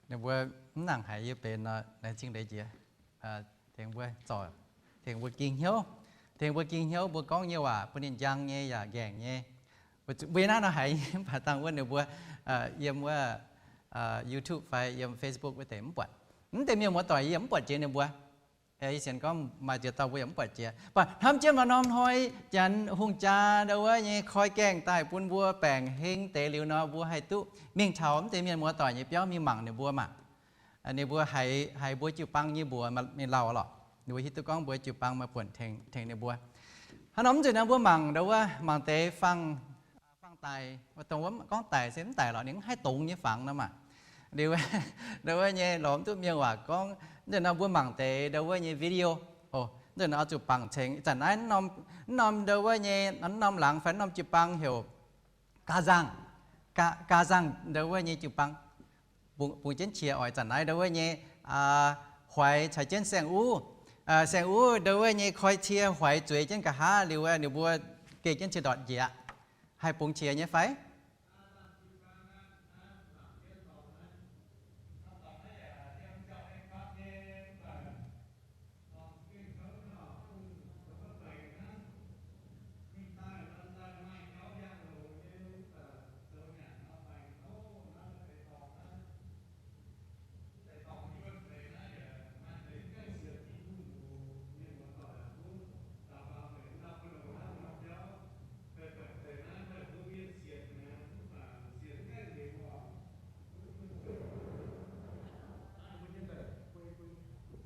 Ninh mbuo mv nangc haiz yie benx nor, laengz zingh leiz jiex, tengx mbuo zorc, tengx mbuo ging hnyouv, tengx mbuo ging hnyouv, mbuo gorngv nyei waac bun ninh njang nyei yaac nqaengc nyei. Mbuo yie naaiv nor haiz mv baac dangh wuov ninh mbuo yiem wuov YouTube fai yiem Facebook wuov deix mv buatc. Mv deix mienh muoz-doic yie yaac mv buatc jiex ninh mbuo. Yie sienx gorngv maaih ziex dauh mbuo yaac mv buatc jiex. Mv baac hnamv jienv maaih norm hnoi Janx hungh jaa ndau wuov nyei koi gaengh daaih bun mbuo baengc heng deix liuz nor, mbuo haih duqv mingh taux mv deix mienh muoz-doic nyei biauv mingh mangc ninh mbuo maah. Ninh mbuo haiz, haiz mbuo jiu-baang nyei mbuox mingh lauh lorqc. Ninh mbuo hiuv duqv gorngv mbuo jiu-baang maaih buonc tengx ninh mbuo. Hnangv nor mv nzunc naaiv mbuo mangc ndau wuov, mangc deix fangx, fangx daic, dongh wuov gorngv daic se mv daic lorqc, ninh mv haih dongz nyei fangx nor maah. Liuz ndau wuov nyei lorz mv duqv mienh waac gorngv. Mv nzunc nor mbuo mangc deix ndau wuov nyei video. O, mv nzunc nor oix zuqc bangc cingx. Ih zanc naaiv mv norm ndau wuov nyei, mv norm laangz fai mv norm jiu-baang heuc Gaa Nzangh. Gaa Nzangh ndau wuov nyei jiu-baang bungx jienv qiex oix zanc naaiv ndau wuov nyei, Hoix caux jienv Saeng Uv. Saeng Uv ndau wuov nyei koi cie Hoix zueiz jienv nqa'haav liuz, ninh mbuo geh jienv cie ndortc njiec aqv. Haih bungx qiex nyei fai?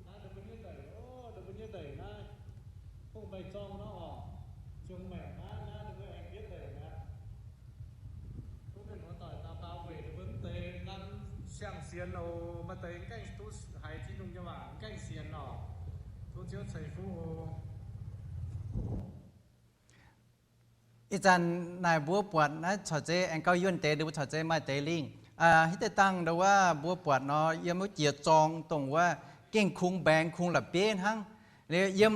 Naaiv ninh mbuo nyei ndeic, o, ninh mbuo nyei ndeic naaiv, hungh mbaih zorng nor oc, ziouc maengc naaiv, naaiv ninh mbuo aengx bietv ndeic aqv. Duqv mienh muoz-doic daux gaux weic ninh mbuo mv deix nqaang siang-sienx oc. Maaih deix mv gaengh duqv haiz Tin-Hungh nyei waac mv gaengh sienx oc. Tov Ziouv ceix fuqv oc. Ih zanc naaic mbuo buatc naaiv corc zeiz aengx gauh yuonh deix, ninh mbuo corc zeiz maaih deix lingh. Hitv deix dangh ndau wuov mbuo buatc nor, yiem wuov jiex zorng dongh wuov gengh kungx mbaengx kungx la'bieiv hnangv. Yiem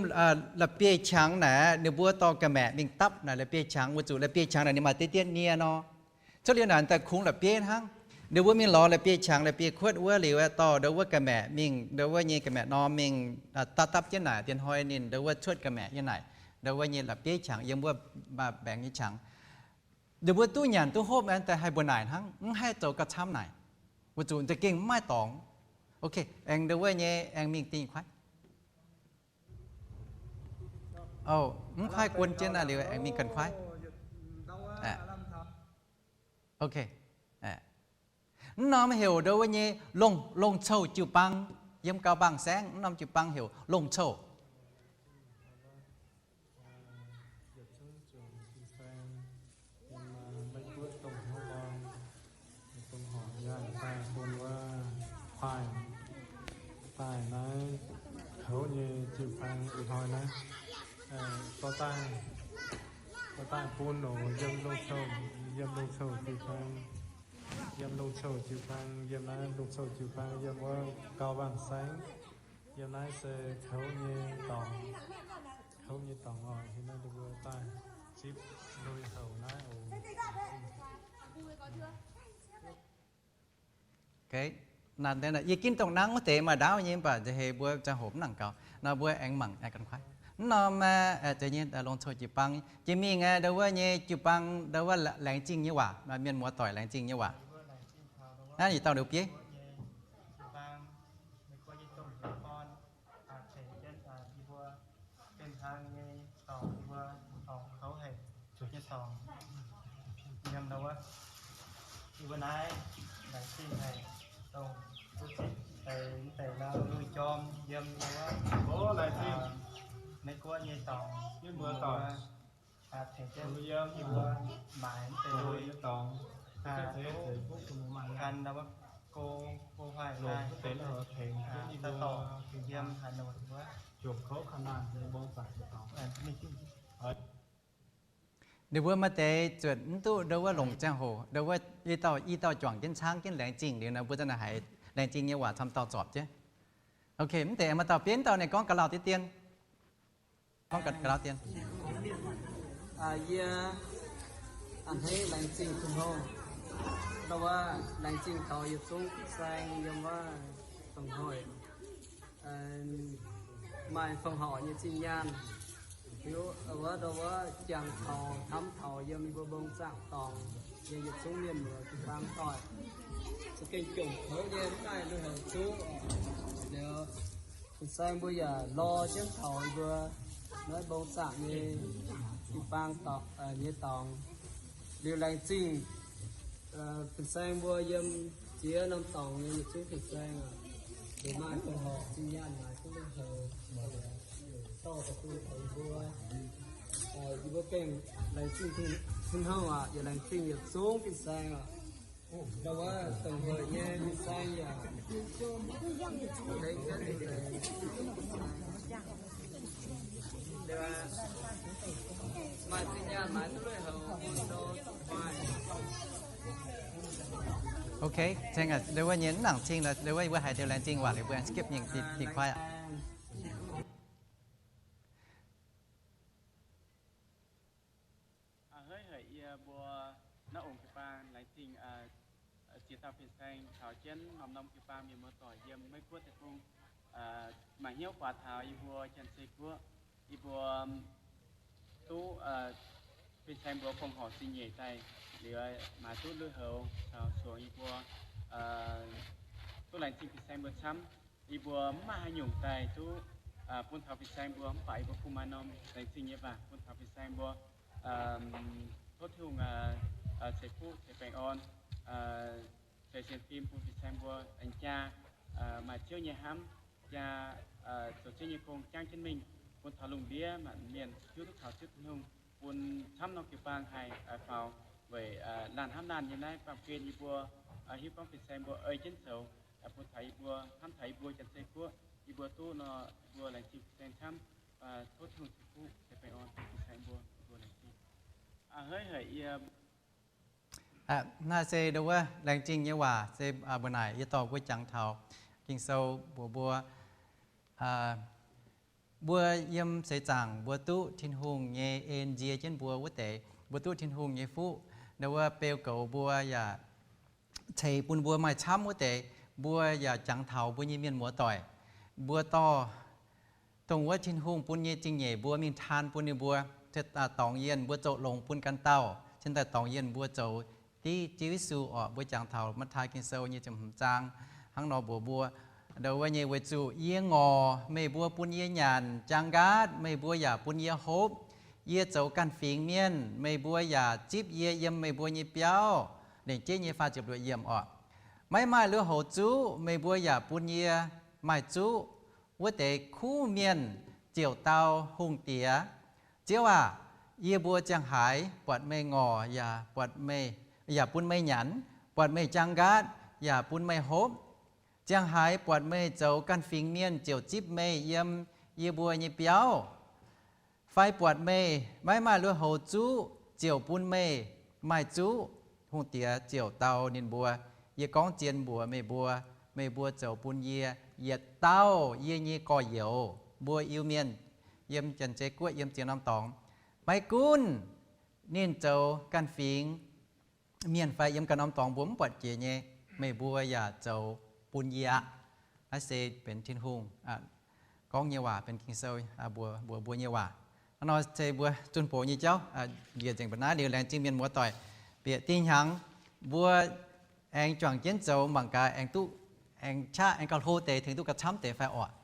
la'bieiv-qangx naaic ninh mbuo dorh ga'maeqc mingh dapv naaic la'bieiv-qangx, weic zuqc la'bieiv-qangx naaic ninh maaih diqv dietv nie nor. Cuotv liuz naaic daaih kungx la'bieiv hnangv. Ninh mbuo mingh lorz la'bieiv-qangx la'bieiv-kuotv wuov liuz, dorh ndau wuov ga'maeqc mingh, ndau wuov nyei ga'maeqc norm mingh dapv dapv jienv naaic, dien hnoi ninh ndau wuov cuotv ga'maeqc nyei naaic, ndau wuov nyei la'bieiv-qangx yiem wuov mbaengx nyei qangx. Ninh mbuo duqv nyanc duqv hopv daaih haih mbuoqc naaic hnangv, mv haih zoux gauh camv naaic, weic zuqc za'gengh mv maaih dorngx. Ok, aengx ndau wuov nyei aengx mingh dingh kuaaiv. O, mv kuaaiv guon jienv naaiv liuz aengx mingh ganh kuaaiv. Ok. Mv norm heuc ndau wuov nyei Longc, Longc Cou jiu-baang, yiem Gau Baang Saengv mv norm jiu-baang heuc Longc Cou. daaih, daaih naaiv kouv nyei jiu-baang ih hnoi naaiv, dorh daaih, dorh daaih bun oc, yiem Longc Cou, yiem Longc Cou jiu-baang, yiem Longc Cou jiu-baang, yiem naaiv Longc Cou jiu-baang, yiem wuov Gau Waangh Saengv, yiem naaiv se kouv nyei dorngx, kouv nyei dorngx oc. Yiem naaiv mbuo daaih zipv lui-houx naaiv oc. Yie ginv dongh nangv wuov deix maaih ndaauv nyei, mv baac nza'heix mbuo ziangh hoc mv nangc gaux nor, mbuo aengx mangc ganh kuaaiv. Mv norm, aa, deix nyei Longc Cou jiu-baang jiex mingh aeqv, ndau wuov nyei jiu-baang, ndau wuov laengz zingh nyei waac, mienh muoz-doic laengz zingh nyei waac. Naaiv yietc dauh liuz bieiv. Benx hnaangx nyei dorngx, mbuo dorngx kouv haic, zuqc nyei dorngx. Yiem ndau wuov, yie mbuo naaiv laengz zingh haic, dongh duqv zipv deix mv deix ndau lui jorm yiem ndau wuov, Meiv Guoqv nyei dorngx, mienh muoz-doic tengx jienv yie mbuo maaiz mv deix lui nyei dorngx, gan ndau wuov go, go huaaix daaih, daaih dorngc yiem Hà Nội wuov. Ninh mbuo maaih deix zuotc mv duqv ndau wuov longc ziangh hoc, ndau wuov i dauh, i dauh juangc jienv caangv jienv laengz zingh liuz nor, mbuo za'naaic haiz laengz zingh nyei waac camv dauh zorpc jienv. Ok, mv deix maaih dauh bieiv dauh ninh gorngv ga'lauh deix dien. Gorngv ga'lauh dien. Yie a'hneiv laengz zingh Tin-Hungh, ndau wuov laengz zingh taux yietc zungv fin-saeng yiem wuov dongh hoic maaih fongc horc nyei zinh nyaanh. Hiuv wuov ndau wuov jangx taux hnamv taux yiem yie mbuo mbong zaangc dorngx nyei yietc zungv mienh muoz jiu-baang doic, za'gengh jomc kouv nyei mv maaih lui-houx zuqv. Liuz fin-saeng mbuo yaac lorz jienv taux yie mbuo naaiv mbong zaangc nyei jiu-baang nyei dorngx. Liuz laengz zingh fin-saeng mbuo yiem ziex norm dorngx nyei yietc zungv fin-saeng, liuz maaih fongc horc zinh nyaanh maaiz duqv lui-houx, dorh daaih bun taux yie mbuo. Yie mbuo gengh laengz zingh Tin-Hungh aac, yaac laengz zingh yietc zungv fin-saeng aac. Ndau wuov dongh hoic nyei fin-saeng yaac maaih zinh nyaanh maaiz duqv lui-houx bun Ok, ndau wuov nyei mv nangc cing, ndau wuov mbuo haiz diuh laengz zingh waac liuz mbuo skip nyei, dingh kuaaiv aqv. A'hneiv haic yie mbuo naaiv ong jiu-baang laengz zingh ziex dauh fin-saeng taux jienv norm-norm jiu-baang mienh muoz-doic yiem Meiv Guoqv deic-bung, maaih hnyouv guaax taux yie mbuo Janx-Zei Guoqv. Yie mbuo duqv fin-saeng mbuo fongc horc zingh nyeic daaih liuz, maaiz duqv lui-houx taux suangx yie mbuo, duqv laengz zingh fin-saeng mbuo camv. Yie mbuo mv maaih haaix nyungc daaih duqv bun taux fin-saeng mbuo, mv baac yie mbuo kungx maaih norm laengz zingh nyei waac bun taux fin-saeng mbuo. Tov Tin-Hungh ceix fuqv ceix baengh orn, ceix sienx fim bun fin-saeng mbuo aengx jaa maaih Ziouv nyei hnamv, jaa zoux Ziouv nyei gong jangv jienv mingh, bun taux lungh ndiev maanc mienh hiuv duqv taux Ziouv Tin-Hungh, bun camv norm jiu-baang haih faaux weic laanh hnamv laanh nyei naaiv baamh gen yie mbuo hiuv gorngv fin-saeng mbuo ei jienv zoux, bun taux yie mbuo hnamv taux yie mbuo Janx-Zei Guoqv, yie mbuo duqv nor, yie mbuo laengz zingh fin-saeng camv. Tov Tin-Hungh ceix fuqv ceix baengh orn bun fin-saeng mbuo, yie mbuo laengz zingh. A'hneiv haic yie Naaiv se ndau wuov laengz zingh nyei waac se mbuo naaic yie dorh mbuo jangx taux Ging-Sou mbuox mbuo, mbuo yiem seix zaangc mbuo duqv Tin-Hungh nyei en nzie jienv mbuo wuov deix, mbuo duqv Tin-Hungh nyei fuqv. Ndau wuov beu goux mbuo yaac ceix bun mbuo maaih camv wuov deix, mbuo yaac jangx taux mbuo nyei mienh muoz-doic. Mbuo dorh dongh wuov Tin-Hungh bun nyei zingh nyeic mbuo mingh taan bun ninh mbuo, dorngx yienh mbuo zoux longx bun ganh dauh, cingx daaih dorngx yienh mbuo zoux div Ziouv Yesu orqc. Mbuo jangx taux Matv^tai Ging-Sou nyei ziepc hmz zaang hnangv nor mbuox mbuo, ndau wuov nyei, weic zuqc yie ngorc meih mbuo bun yie nyanc, jaang nqaatv meih mbuo yaac bun yie hopv, yie zoux ganh fingx mienh meih mbuo yaac zipv yie yiem meih mbuo nyei biauv. Lengc jeiv nyei faah ziepc luoqc yiemc orqc. Maiv maaih lui-houx zuqv meih mbuo yaac bun yie maaih zuqv. Wuov deix kuv mienh ziouc dau hungh diex, Ziouv aah! Yie mbuo ziangh haaix buatc meih ngorc yaac buatc meih, yaac bun meih nyanc, buatc meih jaang nqaatv yaac bun meih hopv? Ziangh haaix buatc meih zoux ganh fingx mienh ziouc zipv meih yiem yie mbuo nyei biauv, fai buatc meih maiv maaih lui-houx zuqv ziouc bun meih maaih zuqv. Hungh diex ziouc dau ninh mbuo, Yie gorngv zien mbuox meih mbuo, meih mbuo zoux bun yie yietc dauh yie nyei gorx-youz mbuo Iu-Mienh yiem Janx-Zei Guoqv yiem ziex norm dorngx, maiv gunv ninh zoux ganh fingx mienh fai yiem ganh norm dorngx mbuo mv buatc jiex nyei, meih mbuo yaac zoux bun yie aqv. Naaiv se benx Tin-Hungh gorngv nyei waac, benx Ging-Sou mbuox mbuo nyei waac. Hnangv nor se mbuo zunh box nyei jauv, njiec nzengc mbuo naaiv liuz laengz zingh mienh muoz doic. Bieqc dinh hnyangx mbuo aengx juangc jienv zoux mangc gaax aengx duqv, aengx qaqv aengx gauh hlo deix tengx duqv gauh camv deix fai orqc.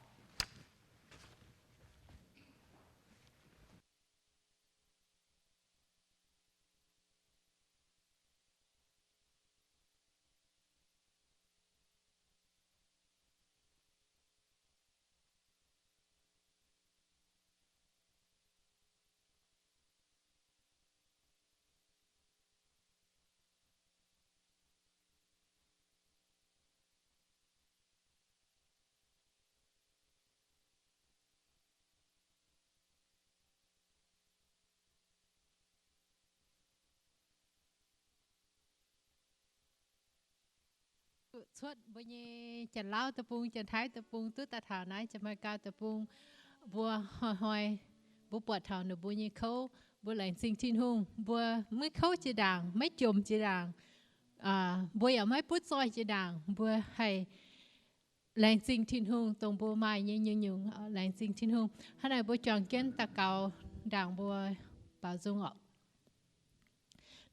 Cuotv mbuo nyei Janx-Lauv deic-bung, Janx-Taiv deic-bung, duqv daaih taux naaiv Janx-Megaa deic-bung, mbuo hnoi-hnoi mbuo buatc taux ninh mbuo nyei kouv, mbuo laengz zingh Tin-Hungh. Mbuo maiv kouv jiex ndaangc, maiv jomc jiex ndaangc, mbuo yaac maiv butv zoih jiex ndaangc, mbuo haih laengz zingh Tin-Hungh dongh mbuo maaih nyei nyungc-nyungc. Laengz zingh Tin-Hungh. Hnangv naaic mbuo juangc jienv daux gaux ndaangc mbuo baaux nzung orqc.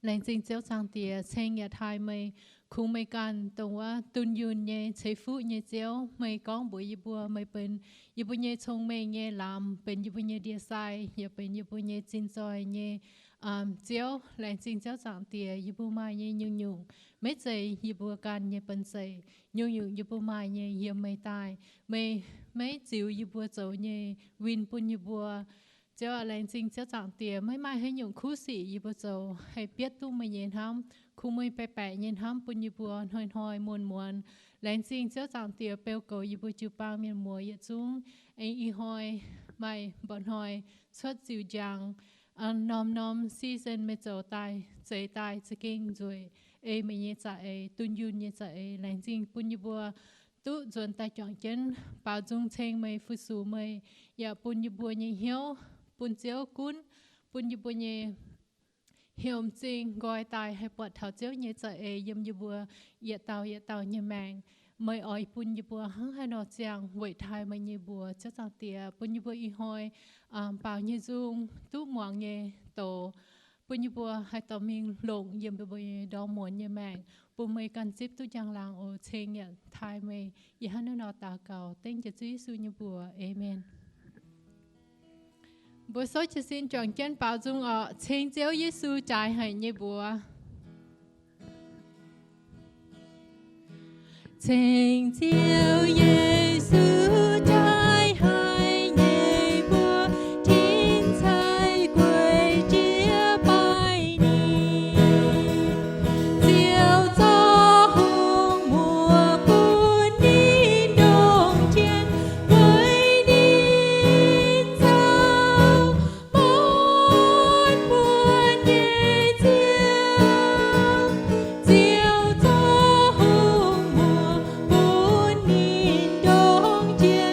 Laengz zingh Ziouv Zaangc Diex, ceng yaac taaih meih, kungx meih ganh dongh wuov dunh yunh nyei, ceix fuqv nyei Ziouv. Meih gorngv mbuox yie mbuo, meih benx yie mbuo nyei cong-mengh nyei lamz, benx yie mbuo nyei ndie-sai, yaac benx yie mbuo nyei zinh zoih nyei Ziouv. Laengz zingh Ziouv Zaangc Diex, yie mbuo maaih nyei nyungc-nyungc maiv zeiz yie mbuo ganh nyei banh zeic. Nyungc-nyungc yie mbuo maaih nyei yiem meih daaih. Meih maiv ziux yie mbuo zoux nyei win bun yie mbuo. Ziouv aac, laengz zingh Ziouv Zaangc Diex, maiv maaih haaix nyungc kuv sic yie mbuo zoux haih bietv duqv meih nyei hnamv. Kungx meih baeqc baeqc nyei hnamv bun yie mbuo hnoi-hnoi muonz-muonz. Laengz zingh Ziouv Zaangc Diex beu goux yie mbuo jiu-baang mienh muoz yietc zungv. Aengx ih hnoi maaih mba'hnoi cuotv ziux njang, norm-norm season meih zoux daaih, zeix daaih za'gengh nzueic, ei meih nyei za'eix, dunh yunh nyei za'eix. Laengz zingh bun yie mbuo duqv nzuonx daaih juangc jienv baaux nzung ceng meih, fu-sux meih, yaac bun yie mbuo nyei hnyouv bun Ziouv gunv, bun yie mbuo nyei hnyouv m'zing nqoi daaih haih buatc taux Ziouv nyei za'eix yiem yie mbuo yietc dauh yietc dauh nyei maengc. Meih oix bun yie mbuo hnangv haaix nor ziangh weic taaih meih nyei mbuox. Ziouv Zaangc Diex, bun yie mbuo ih hnoi baaux nyei nzung duqv muangx nyei doz, bun yie mbuo haih dorh mingh longc yiem yie mbuo nyei ndorm muonz nyei maengc, bun meih ganh zipv duqv njang-laangc oc. Ceng yaac taaih meih. Yie hnangv naaiv nor daux gaux dengv jiex Ziouv Yesu nyei mbuox. Aamen. Mbuo souv jiez sin juangc jienv baaux nzung orqc. Ceng Ziouv Yesu jaaix haic nyei mbuox. Ceng Ziouv Yesu jaaix haic nyei mbuox, tin-sai gueic jiez baaih ninh. Ziouv zorqv hungh muoz bun ninh ndongc jienv weic ninh zoux muonz muonz nyei Ziouv. Ziouv zorqv hungh muoz bun ninh ndongc jienv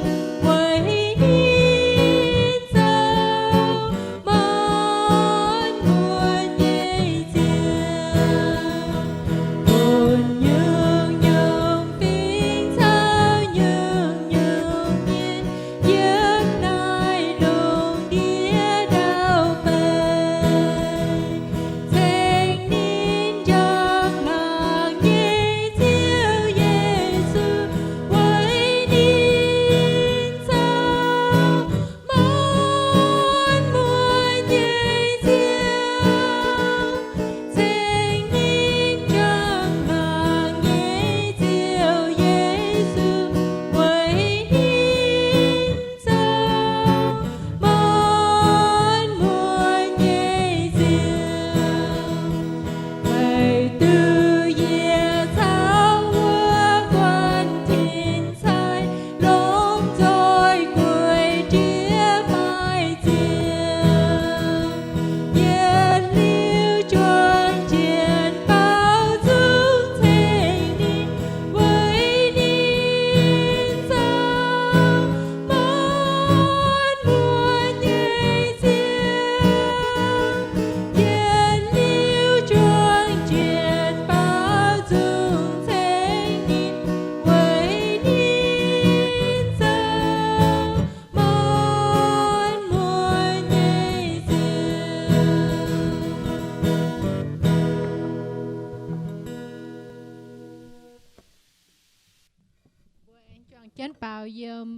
Jienv baaux yiem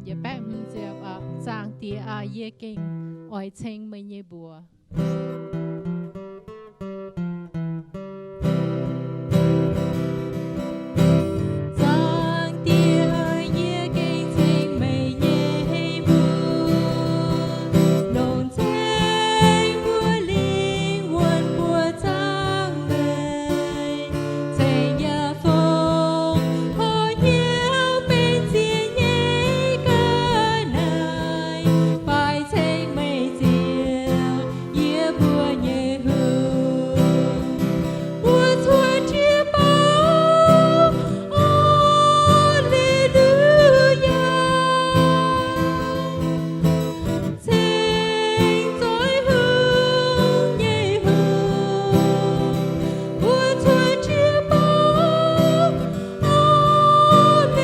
yietc baeqv hmz ziepc. Zaangc Diex aah, yie gengh oix ceng meih nyei mbuox. Zaangc Diex aah, yie gengh ceng meih nyei mbuox, longc ceng mbuo lingh wuonh mbuo zaangc meih. Ceng yaac fongc horc hnyouv benx ziex nyei ga'naaiv, fai ceng meih Ziouv, yie mbuo nyei hungh. Mbuo cuotv jiex bouh, Aa^le^lu^yaa, ceng zoih hungh nyei hungh. Mbuo cuotv jiex bouh, Aa^le^lu^yaa,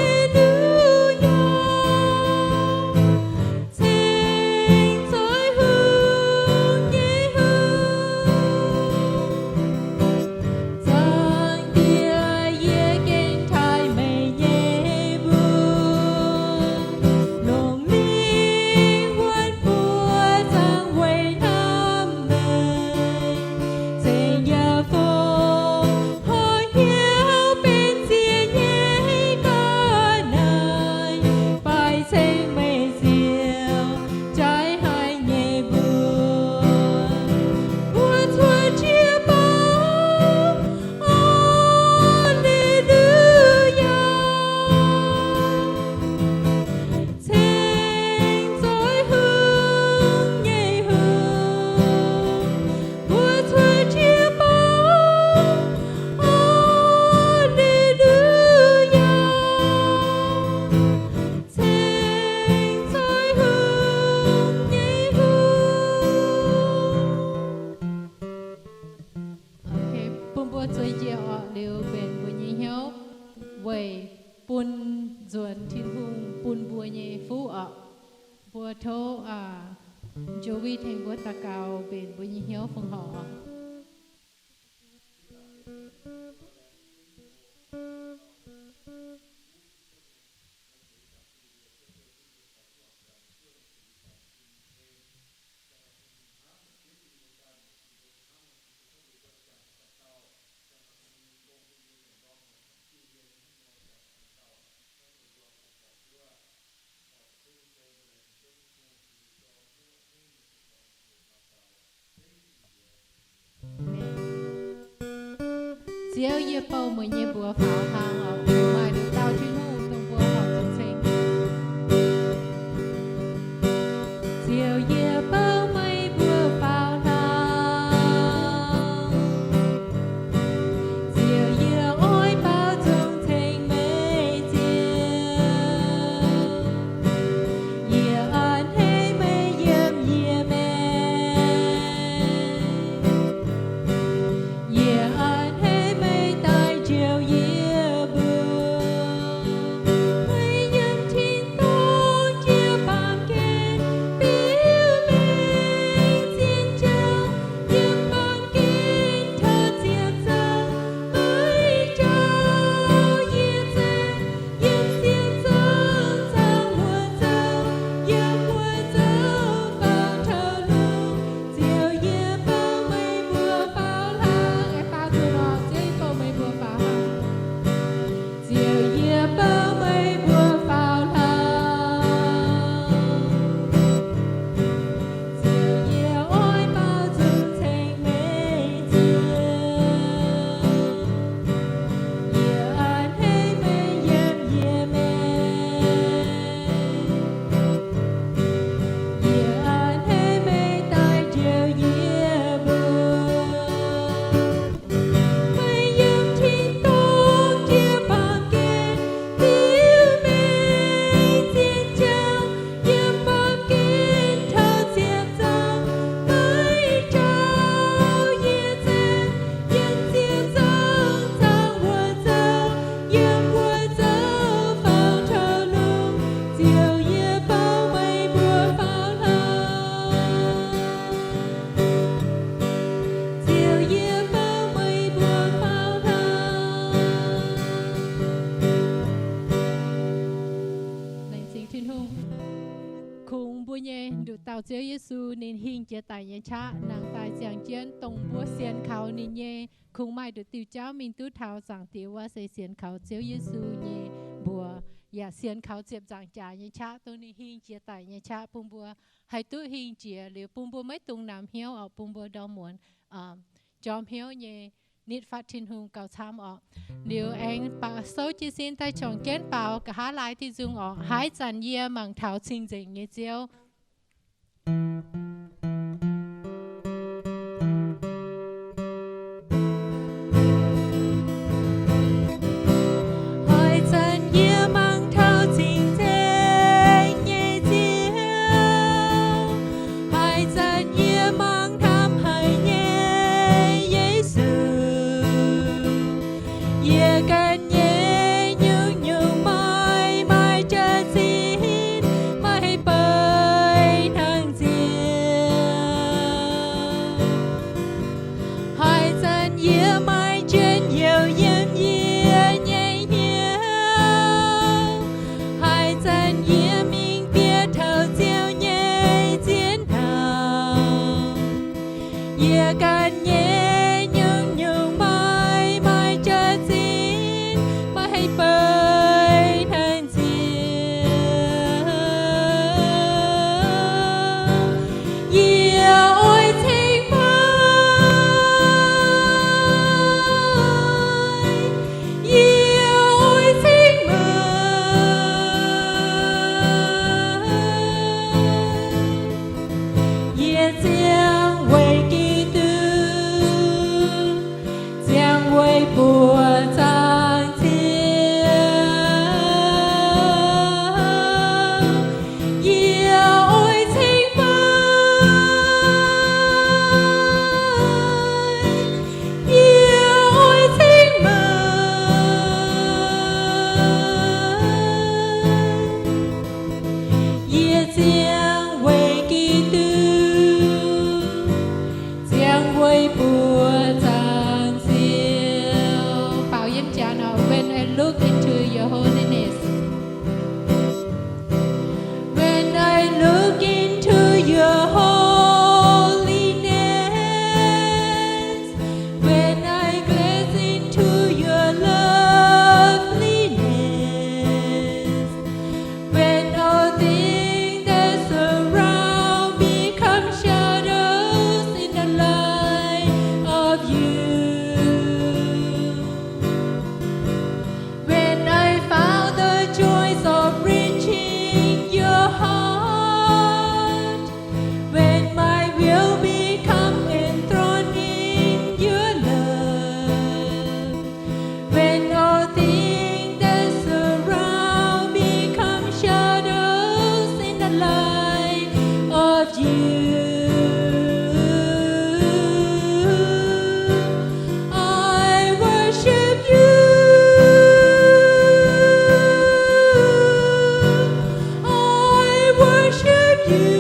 ceng zoih hungh nyei hungh. Zaangc Diex, yie gengh taaih meih nyei mbuox, longc lingh wuonh mbuo zaangc weic hnamv meih. Ceng yaac fongc horc hnyouv benx ziex nyei ga'naaiv, fai ceng meih Ziouv, jaaix haic nyei mbuox. Mbuo cuotv jiex bouh, Aa^le^lu^yaa, ceng zoih hungh nyei hungh. Mbuo cuotv jiex bouh, Aa^le^lu^yaa, ceng zoih hungh nyei hungh. Bun mbuo zueiz njiec orqc, liuz mbenc mbuo nyei hnyouv weic bun nzuonx Tin-Hungh bun mbuo nyei fuqv orqc. Mbuo tov Joey tengx mbuo daux gaux mbenc mbuo nyei hnyouv fongc horc. Ziouv, yie bouh meih nyei mbuox faaux hlang oc. Maaih nduqc dauh Tin-Hungh dongh mbuo horpc zuqc ceng. Ziouv, yie bouh meih mbuox faaux hlang. Ziouv, yie oix baaux nzung ceng meih Ziouv. Yie a'hneiv meih yiem yie maengc. Yie a'hneiv meih daaih njoux yie mbuo. Ziouv Yesu ninh hingh jiex daic nyei qaqv nangc daaih ziangh jienv dongh mbuo sienx kaux ninh nyei, kungx maaih nduqc diuh jauv mingh duqv taux Zaangc Diex wuov se sienx kaux Ziouv Yesu nyei mbuox, yaac sienx kaux ziepc nzaangc jaax nyei qaqv, dongh ninh hingh jiex daic nyei qaqv, bun mbuo haih duqv hingh jiex liuz, bun mbuo maiv dungx namx hnyouv orqc, bun mbuo ndorm muonz jorm hnyouv nyei nitv fatv Tin-Hungh gauh camv orqc. Liuz aengx baac souv jiez sin daaih juangc jienv baaux nqa'haav laaix diuh nzung orqc. Haaix zanc yie mangc taux cing-nzengc nyei Ziouv. Haaix zanc yie mangc taux cing-nzengc nyei Ziouv, haaix zanc yie mangc hnamv haic nyei Yesu, yie ganh nyei nyungc-nyungc maaih, maaih jaax-zinh, maaih beiv hnangv Ziouv. Haaix zanc yie maaih njien-youh yiem yie nyei hnyouv, haaix zanc yie mingh bieqc taux Ziouv nyei ziex hnangv, yie ganh nyei nyungc-nyungc maaih, maaih jaax-zinh, maaih beiv hnangv Ziouv. Yie oix ceng meih, yie oix ceng meih. Yie ziangh weic Giduc, ziangh weic buoqc zaangc Ziouv. Yie oix ceng meih, yie oix ceng meih. Yie ziangh weic Giduc, ziangh weic buoqc zaangc Ziouv. Baaux yiem jaax nor, when I look into your holiness. When I look into your holiness, when I glance into your loveliness, when all things that surround become shadows in the light of you. When I found the joys of reaching your heart, when my will become enthroned in your love, when all things that surround become shadows in the light of you, I worship you. I worship you.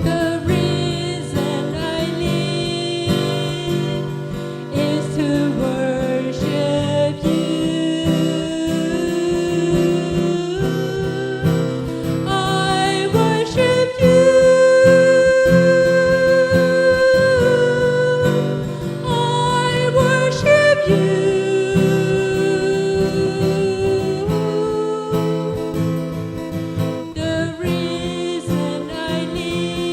The reason I live is to worship you. I worship you. I worship you. The reason I live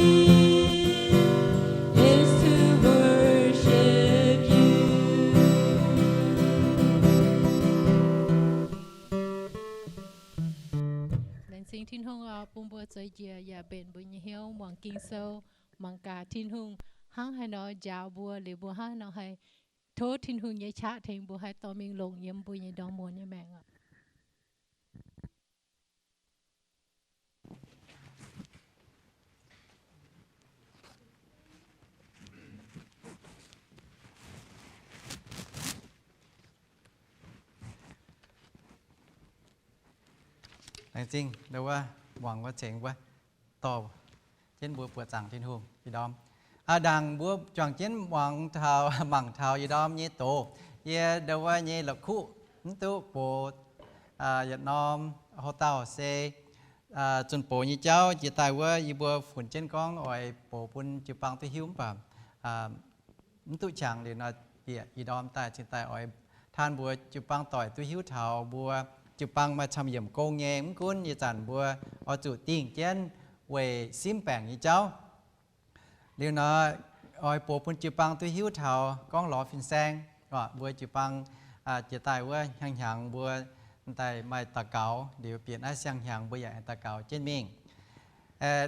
is to worship you. Laengz zingh Tin-Hungh oc, bun mbuo zoux njiec yaac mbenc mbuo nyei hnyouv muangx Ging-Sou, mangc gaax Tin-Hungh hnangv haaix nor njaaux mbuo, liuz mbuo hnangv haaix nor haih tov Tin-Hungh nyei qaqv tengx mbuo haih dorh mingh longc yiem mbuo nyei ndorm muonz nyei maengc oc. Laengz zingh ndau wuov muangx wuov cengx wuov, dorh jienv mbuo buoqc zaangc Tin-Hungh ih ndorm. Aa, ndaangc mbuo juangc jienv muangx taux, mangc taux ih ndorm nyei doz, yie ndau wuov nyei la'kuqv mv duqv box yietc norm hoc-dauh se zunh box nyei jauv jiex daaih wuov, yie mbuo funx jienv gorngv oix box bun jiu-baang duqv hiuv mv baac mv duqv qangx liuz nor, bieqc ih ndorm daaih cingx daaih oix taan mbuo jiu-baang doic duqv hiuv taux mbuo jiu-baang maaih camv yiemc gong nyei. Mv gunv ih zanc mbuo oix zuqc dingh jienv weic simv baengc nyei jauv. Liuz nor, oix box bun jiu-baang duqv hiuv taux gorngv lorz fin-saeng, mbuo jiu-baang jiex daaih wuov hnyangx-hnyangx mbuo daaih maaih daux gaux, liuz bieqc naaiv siang-hnyangx mbuo yaac aengx daux gaux jienv mingh.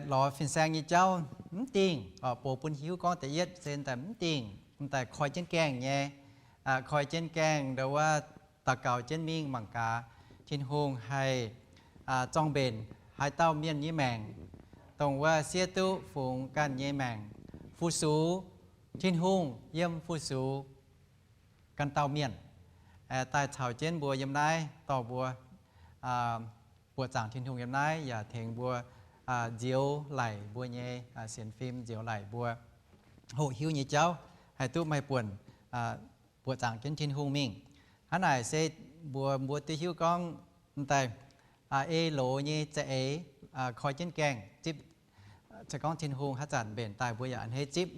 Lorz fin-saeng nyei jauv mv dingh, box bun hiuv gorngv da'yietv se daaih mv dingh, daaih koi jienv gaengh nyei, koi jienv gaengh ndo wuov daux gaux jienv mingh mangc gaax Tin-Hungh haih zorng-mbenc haaix dauh mienh nyei maengc, dongh wuov siev duqv fungx ganh nyei maengc, fu-sux Tin-Hungh yiem fu-sux ganh dauh mienh. Daaih caux jienv mbuo yiem naaiv dorh mbuo buoqc zaangc Tin-Hungh yiem naaiv yaac tengx mbuo nzioux laic mbuo nyei sienx fim, nzioux laic mbuo hoqc hiuv nyei jauv, haih duqv maaih buonc buoqc zaangc jienv Tin-Hungh mingh. Hnangv naaic se mbuox mbuo duqv hiuv gorngv daaih ei loz nyei za'eix koi jienv gaengh zipv, se gorngv Tin-Hungh haaix zanc mbenc daaih mbuo yaac a'hneiv zipv.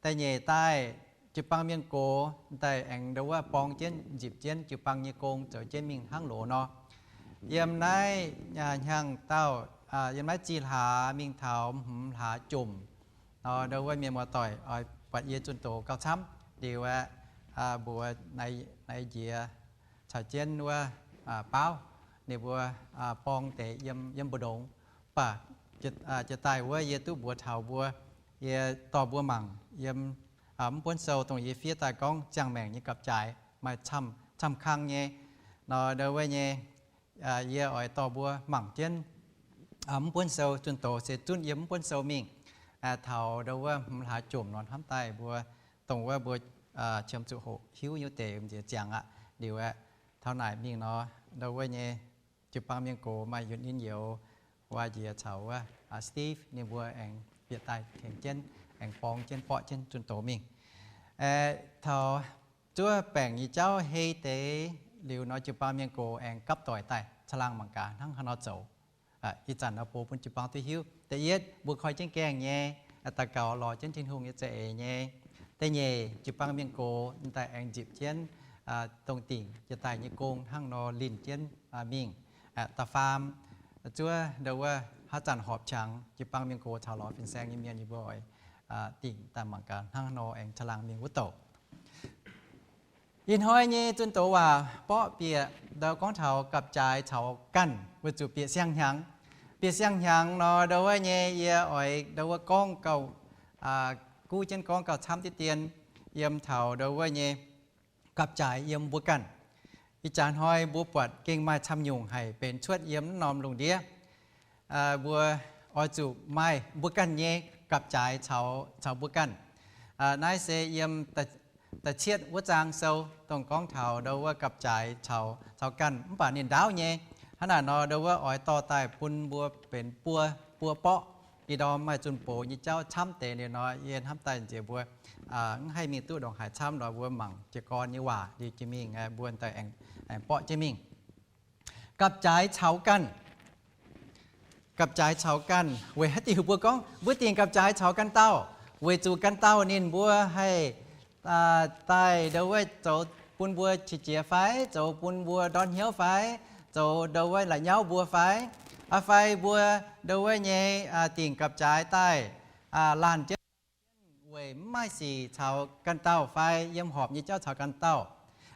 Da'nyeic daaih jiu-baang mienh gox daaih aengx ndo wuov borng jienv nzipc jienv jiu-baang nyei gong zoux jienv mingh hnangv loz nor. Yiem naaiv hnyangx dauh, yiem naaiv zih hlaax mingh taux hmz hlaax jomc nor, ndo wuov mienh muoz-doic oix buatc yie zunh doz gauh camv liuz aeqv, mbuox naaiv njiec caux jienv wuov baauv, ninh mbuo borng deix yiem mbu'ndongx. Mv baac jiex daaih wuov yie duqv mbuox taux mbuo, yie dorh mbuo mangc yiem mv buonv sou dongh yie fiev daaih gorngv ziangh maengc nyei gapv-jaaix maaih camv kang nyei nor, ndo wuov nyei, yie oix dorh mbuo mangc jienv mv buonv sou, zunh doz se zunv yiem mv buonv sou mingh taux ndo wuov hmz hlaax jomc nor hnamv daaih mbuo, dongh wuov mbuo qiemx zuqc hoqc hiuv nyei wuov deix nziex ziangx aqv. Liuz aeqv, taux naaic mingh nor, ndo wuov nyei jiu-baang mienh gox maaih Yunh In Youz, Waac Njiec caux wuov Steve ninh mbuo aengx bieqc daaih tengx jienv, aengx borng jienv, borqv jienv zunh doz mingh. Taux zuov baengc nyei jauv hei deix liuz nor, jiu-baang mienh gox aengx gapv doic daaih caangh laangh mangc gaax hnangv haaix nor zoux. Ih zanc oix box bun jiu-baang duqv hiuv. Da'yietv, mbuo koi jienv gaengh nyei, daux gaux lorz jienv Tin-Hungh nyei za'eix nyei. Da'nyeic, jiu-baang mienh gox daaih aengx nzipc jienv dongh dingc jiex daaih nyei gong hnangv nor linh jienv mingh. Da'faam, zuov ndo wuov haaix zanc horpc qangx, jiu-baang mienh gox caux lorz fin-saeng nyei mienh, yie mbuo oix dingc daaih mangc gaax hnangv nor aengx caangh laangh mingh wuov douc. Ih hnoi nyei zunh doz waac borqv bieqc ndo gorngv taux gapv-jaaix caux ganh, weic zuqc bieqc siang-hnyangx. Bieqc siang-hnyangx nor, ndo wuov nyei yie oix ndo wuov gorngv gauh, guv jienv gorngv gauh camv diqv dien, yiem taux ndo wuov nyei gapv-jaaix yiem mbuo ganh. Ih jaax hnoi mbuo buatc gengh maaih camv nyungc haic benx cuotv yiem naaiv norm lungh ndiev. Mbuo oix zuqc maaih mbuo ganh nyei gapv-jaaix caux mbuo ganh. Naaiv se yiem da'cietv wuov zaang sou dongh gorngv taux ndo wuov gapv-jaaix caux ganh, mv baac ninh ndaauv nyei. Hnangv naaic nor, ndo wuov oix dorh daaih bun mbuo benx buo, buo borqv. Ih ndorm maaih zunh box nyei jauv camv deix liuz nor, yie hnamv daaih nziex mbuo mv haih mingh duqv ndongc haaix camv nor, mbuo mangc jiez gorn nyei waac liuz jiex mingh, mbuo daaih aengx borqv jienv mingh. Gapv-jaaix caux ganh. Gapv-jaaix caux ganh. Weic haaix diuc mbuo gorngv mbuo dingc gapv-jaaix caux ganh dauh? Weic zuqc ganh dauh ninh mbuo haih daaih ndo wuov zoux bun mbuo qiex jiez fai, zoux bun mbuo ndortv hnyouv fai, zoux ndo wuov la'nyauv mbuo fai, fai mbuo ndo wuov nyei dingc gapv-jaaix daaih laanh jienv weic mv maaih sic caux ganh dauh fai yiem horpc nyei jauv caux ganh dauh.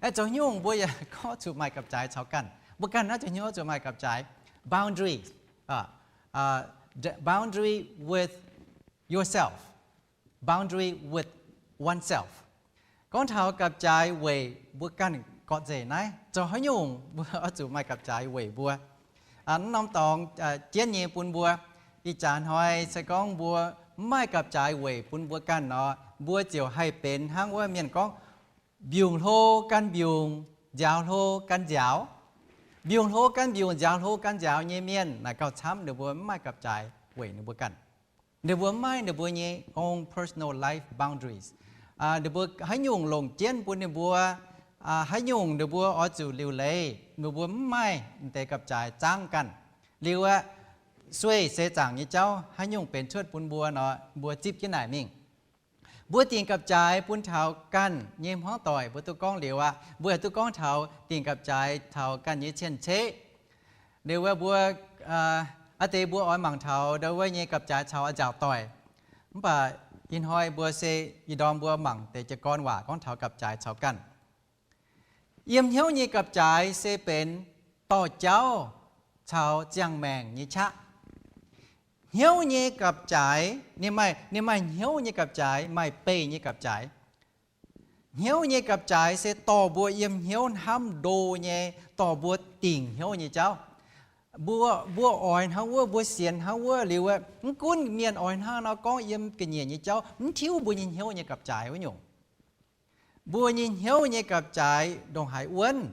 Aeqv, zoux haaix nyungc mbuo yaac gorngv zuqc maaih gapv-jaaix caux ganh. Mbuo ganh naaiv zoux haaix nyungc zuqc maaih gapv-jaaix? Boundary, boundary with yourself, boundary with oneself. Gorngv taux gapv-jaaix weic mbuo ganh gorqv-nzengc naaiv, zoux haaix nyungc mbuo oix zuqc maaih gapv-jaaix weic mbuo. Naaiv norm dorngx jienv nyei bun mbuo. Ih jaax hnoi se gorngv mbuo mv maaih gapv-jaaix weic bun mbuo ganh nor, mbuo ziouc haih benx hnangv wuov mienh gorngv, mbiungc hlo gan mbiungc, nziaaux hlo gan nziaaux. Mbiungc hlo gan mbiungc, nziaaux hlo gan nziaaux nyei mienh naaic gauh camv, ninh mbuo mv maaih gapv-jaaix weic ninh mbuo ganh. Ninh mbuo mv maaih ninh mbuo nyei own personal life boundaries. Ninh mbuo haaix nyungc longc jienv bun ninh mbuo haaix nyungc ninh mbuo oix zuqc liuc leiz, ninh mbuo mv maaih deix gapv-jaaix zaangv ganh. Liuz aqv, sueih seix zaangc nyei jauv haaix nyungc benx cuotv bun mbuo nor, mbuo zipv jienv naaic mingh. Mbuo dingc gapv-jaaix bun taux ganh nyei hmuangv doic, mbuo duqv gorngv liuz aqv. Mbuo yaac duqv gorngv taux dingc gapv-jaaix taux ganh nyei cien-ceqv. Liuz wuov mbuo, aa, deix mbuo oix mangc taux ndau wuov nyei gapv-jaaix caux a'nziaauc doic. Mv baac ih hnoi mbuo se ih ndorm mbuo mangc deix jiez gorn waac gorngv taux gapv-jaaix caux ganh. Yiem hnyouv nyei gapv-jaaix se benx dorh jauv caux ziangh maengc nyei qaqv. Hnyouv nyei gapv-jaaix, ninh maaih, ninh maaih hnyouv nyei gapv-jaaix, maaih beih nyei gapv-jaaix. Hnyouv nyei gapv-jaaix se dorh mbuo yiem hnyouv hnamv ndo nyei, dorh mbuo dingc hnyouv nyei jauv. Mbuo, mbuo oix hnangv wuov, mbuo sienx hnangv wuov liuz, mv gunv mienh oix hnangv nor gorngv yiem ga'nyiec nyei jauv, mv tiuv mbuo nyei hnyouv nyei gapv-jaaix wuov nyungc. Mbuo nyei hnyouv nyei gapv-jaaix ndongc haaix wuonv,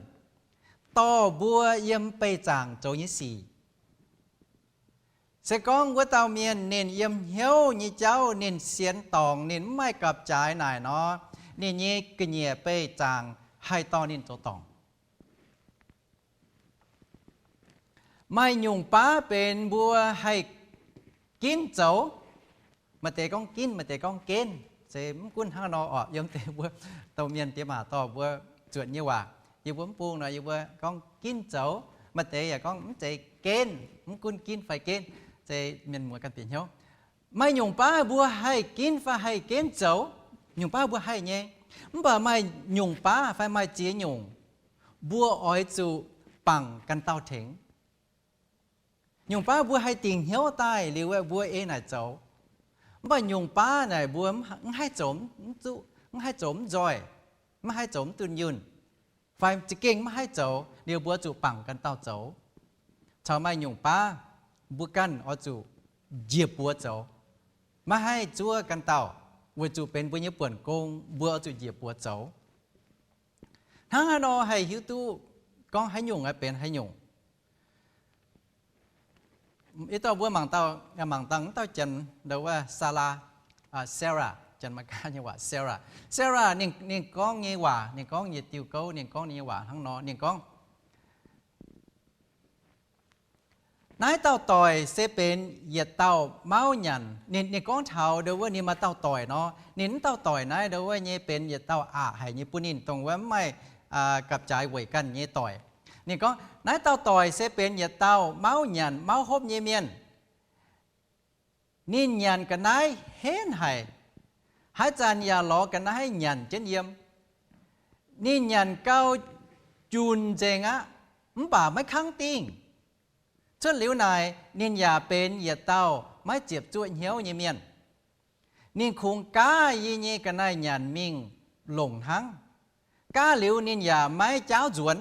dorh mbuo yiem beih zaangc zoux nyei sic. Se gorngv wuov dauh mienh ninh yiem hnyouv nyei jauv ninh sienx dorngc, ninh mv maaih gapv-jaaix naaic nor, ninh nyei ga'nyiec beih zaangc haih dorh ninh zoux dorngc. Maaih nyungc baav benx mbuo haih ginv zoux. Maaih deix gorngv ginv, maaih deix gorngv genv. Se mv gunv hnangv nor orqc, yiem deix mbuo domh mienh diex maac dorh mbuo zuotc nyei waac, yie mbuo mv bung nor yie mbuo gorngv ginv zoux. Maaih deix yaac gorngv mv zeiz genv, mv gunv ginv fai genv, se mienh muoz ganh bieqc hnyouv. Maaih nyungc baav mbuo haih ginv fai haih genv zoux, nyungc baav mbuo haih nyei. Mv baac maaih nyungc baav fai maaih ziex nyungc, mbuo oix zuqc bangc ganh dauh tengx. Nyungc baav mbuo haih dingc hnyouv daaih liuz mbuo ei naaic zoux. Mv baac nyungc baav naaic mbuo mv haih zoux, mv haih zoux mv nzoih, mv haih zoux mv dunh yunh, fai za'gengh maiv haih zoux liuz mbuo zuqc bangc ganh dauh zoux. Caux maaih nyungc baav mbuo ganh oix zuqc njiec buoz zoux, maiv haih zuov ganh dauh, weic zuqc benx mbuo nyei buonc gong, mbuo oix zuqc njiec buoz zoux. Hnangv haaix nor haih hiuv duqv gorngv haaix nyungc aeqv benx haaix nyungc? Ih dauh mbuo mangc dauh, mangc dangh wuov dauh janx, ndau wuov Sarah, Sarah, janx Meigaa nyei waac Sarah. Sarah ninh, ninh gorngv nyei waac, ninh gorngv nyei diuh gouv, ninh gorngv ninh nyei waac hnangv nor. Ninh gorngv, naaiv dauh doic se benx yietc dauh mauv nyanc. Ninh, ninh gorngv taux ndau wuov ninh maaih dauh doic nor, ninh wuov dauh doic naaiv ndau wuov nyei benx yietc dauh aqc haic nyei bun ninh, dongh wuov mv maaih gapv-jaaix weic ganh nyei doic. Ninh gorngv naaiv dauh doic se benx yietc dauh mauv nyanc mauv hopv nyei mienh. Ninh nyanc ga'naaiv henv haic, haaix zanc yaac lorz ga'naaiv nyanc jienv yiem. Ninh nyanc gau junc nzengc aqv, mv baac maiv kangv dingh. Cuotv liuz naaic ninh yaac benx yietc dauh maiv ziepc zuoqv hnyouv nyei mienh. Ninh kungx gaav yie nyei ga'naaiv nyanc mingh longc hnangv. Gaav liuz ninh yaac maiv jaauv nzuonx.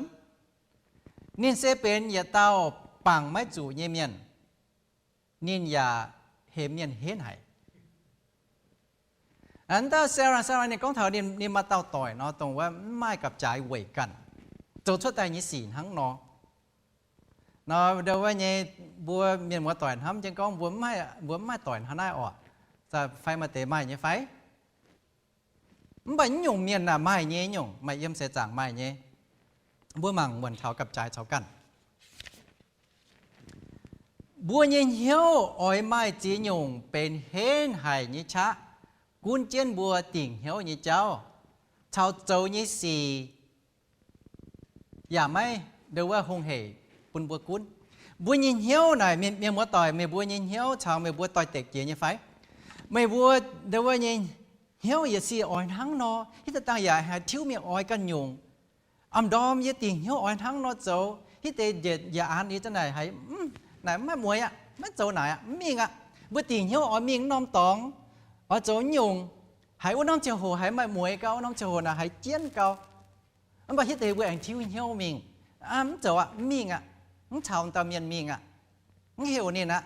Ninh se benx yietc dauh bangc maiv zuqc nyei mienh. Ninh yaac hemx mienh henv haic. Aa, dauh Sarah, Sarah ninh gorngv taux ninh, ninh maaih dauh doic nor, dongh wuov mv maaih gapv-jaaix weic ganh zoux cuotv daaih nyei sic hnangv nor. Nor ndau wuov nyei mbuo mienh muoz doic hnamv jienv gorngv mbuo mv maaih, mbuo mv maaih doic hnangv naaiv orqc? Fai maaih deix maaih nyei fai? Mv baac nyungc mienh aah, maaih nyei nyungc, maaih yiem seix zaangc maaih nyei. Mbuo mangc muonc taux gapv-jaaix caux ganh. Mbuo nyei hnyouv oix maaih ziex nyungc benx henv haic nyei qaqv, gunv jienv mbuo dingc hnyouv nyei jauv caux zoux nyei sic. Yaac maiv ndau wuov hungh heic bun mbuo gunv. Mbuo nyei hnyouv naaic, mienh muoz doic, meih mbuo nyei hnyouv caux meih mbuo doix-dekc jiex nyei fai? Meih mbuo ndau wuov nyei hnyouv yietc sic oix hnangv nor, hitv dangh yaac haih tiuv mingh oix ganh nyungc. A'ndorm yie dingc hnyouv oix hnangv nor zoux, hitv deix njiec, njiec aanx yie za'naaic haiz, naaic maiv mueiz aqv, maiv zoux naaic aqv, mv mingh aqv. Mbuo dingc hnyouv oix mingh wuov norm dorngx, oix zoux nyungc, haiz wuov norm ziangh hoc haiz maaih mueiz gau, wuov norm ziangh hoc naaic haiz jienv gau. Mv baac hitv deix mbuo aengx tiuv hnyouv mingh, mv zoux aqv, mv mingh aqv, mv caux dauh mienh mingh aqv, mv heuc ninh aqv.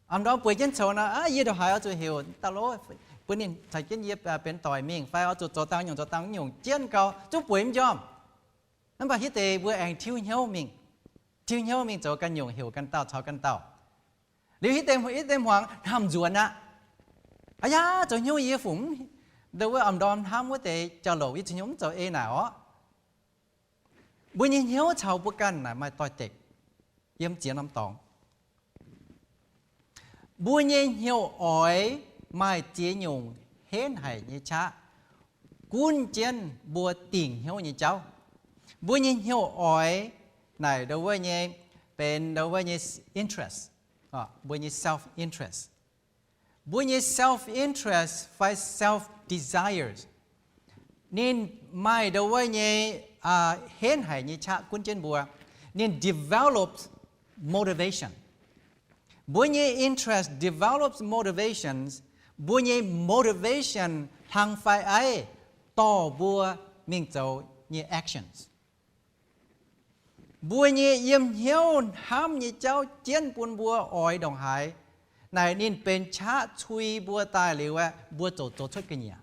A'ndorm bueix jienv coux nor, yie ndongc haaix oix zuqc heuc dauh lov bun ninh caux jienv yie benx doic mingh fai oix zuqc zoux dangh nyungc zoux dangh nyungc jienv gau, zungv bueix mv njormh. Mv baac hitv deix mbuo aengx tiuv hnyouv mingh, tiuv hnyouv mingh zoux ganh nyungc, heuc ganh dauh caux ganh dauh. Liuz hitv deix, hitv deix hmuangx hnamv nzuonx aqv. Aa yaa, zoux hnyouv yie fungc, ndau wuov a'ndorm hnamv wuov deix jauv-louc yie zoux hnyouv mv zoux ei naaic orqc. Mbuo nyei hnyouv caux mbuo ganh naaic maaih doix-dekc yiem ziex norm dorngx. Mbuo nyei hnyouv oix maaih ziex nyungc henv haic nyei qaqv gunv jienv mbuo dingc hnyouv nyei jauv. Mbuo nyei hnyouv oix naaic ndo wuov nyei, benx ndo wuov nyei interest, mbuo nyei self-interest. Mbuo nyei self-interest fai self-desires, ninh maaih ndo wuov nyei henv haic nyei qaqv gunv jienv mbuo. Ninh develops motivation. Mbuo nyei interest develops motivations. Mbuo nyei motivation hlang fai aiv dorh mbuo mingh zoux nyei actions. Mbuo nyei yiem hnyouv hnamv nyei jauv jienv bun mbuo oix ndongc haaix, naaic ninh benx qaqv cui mbuo daaih liuz aeqv, mbuo zoux zoux cuotv ga'nyiec.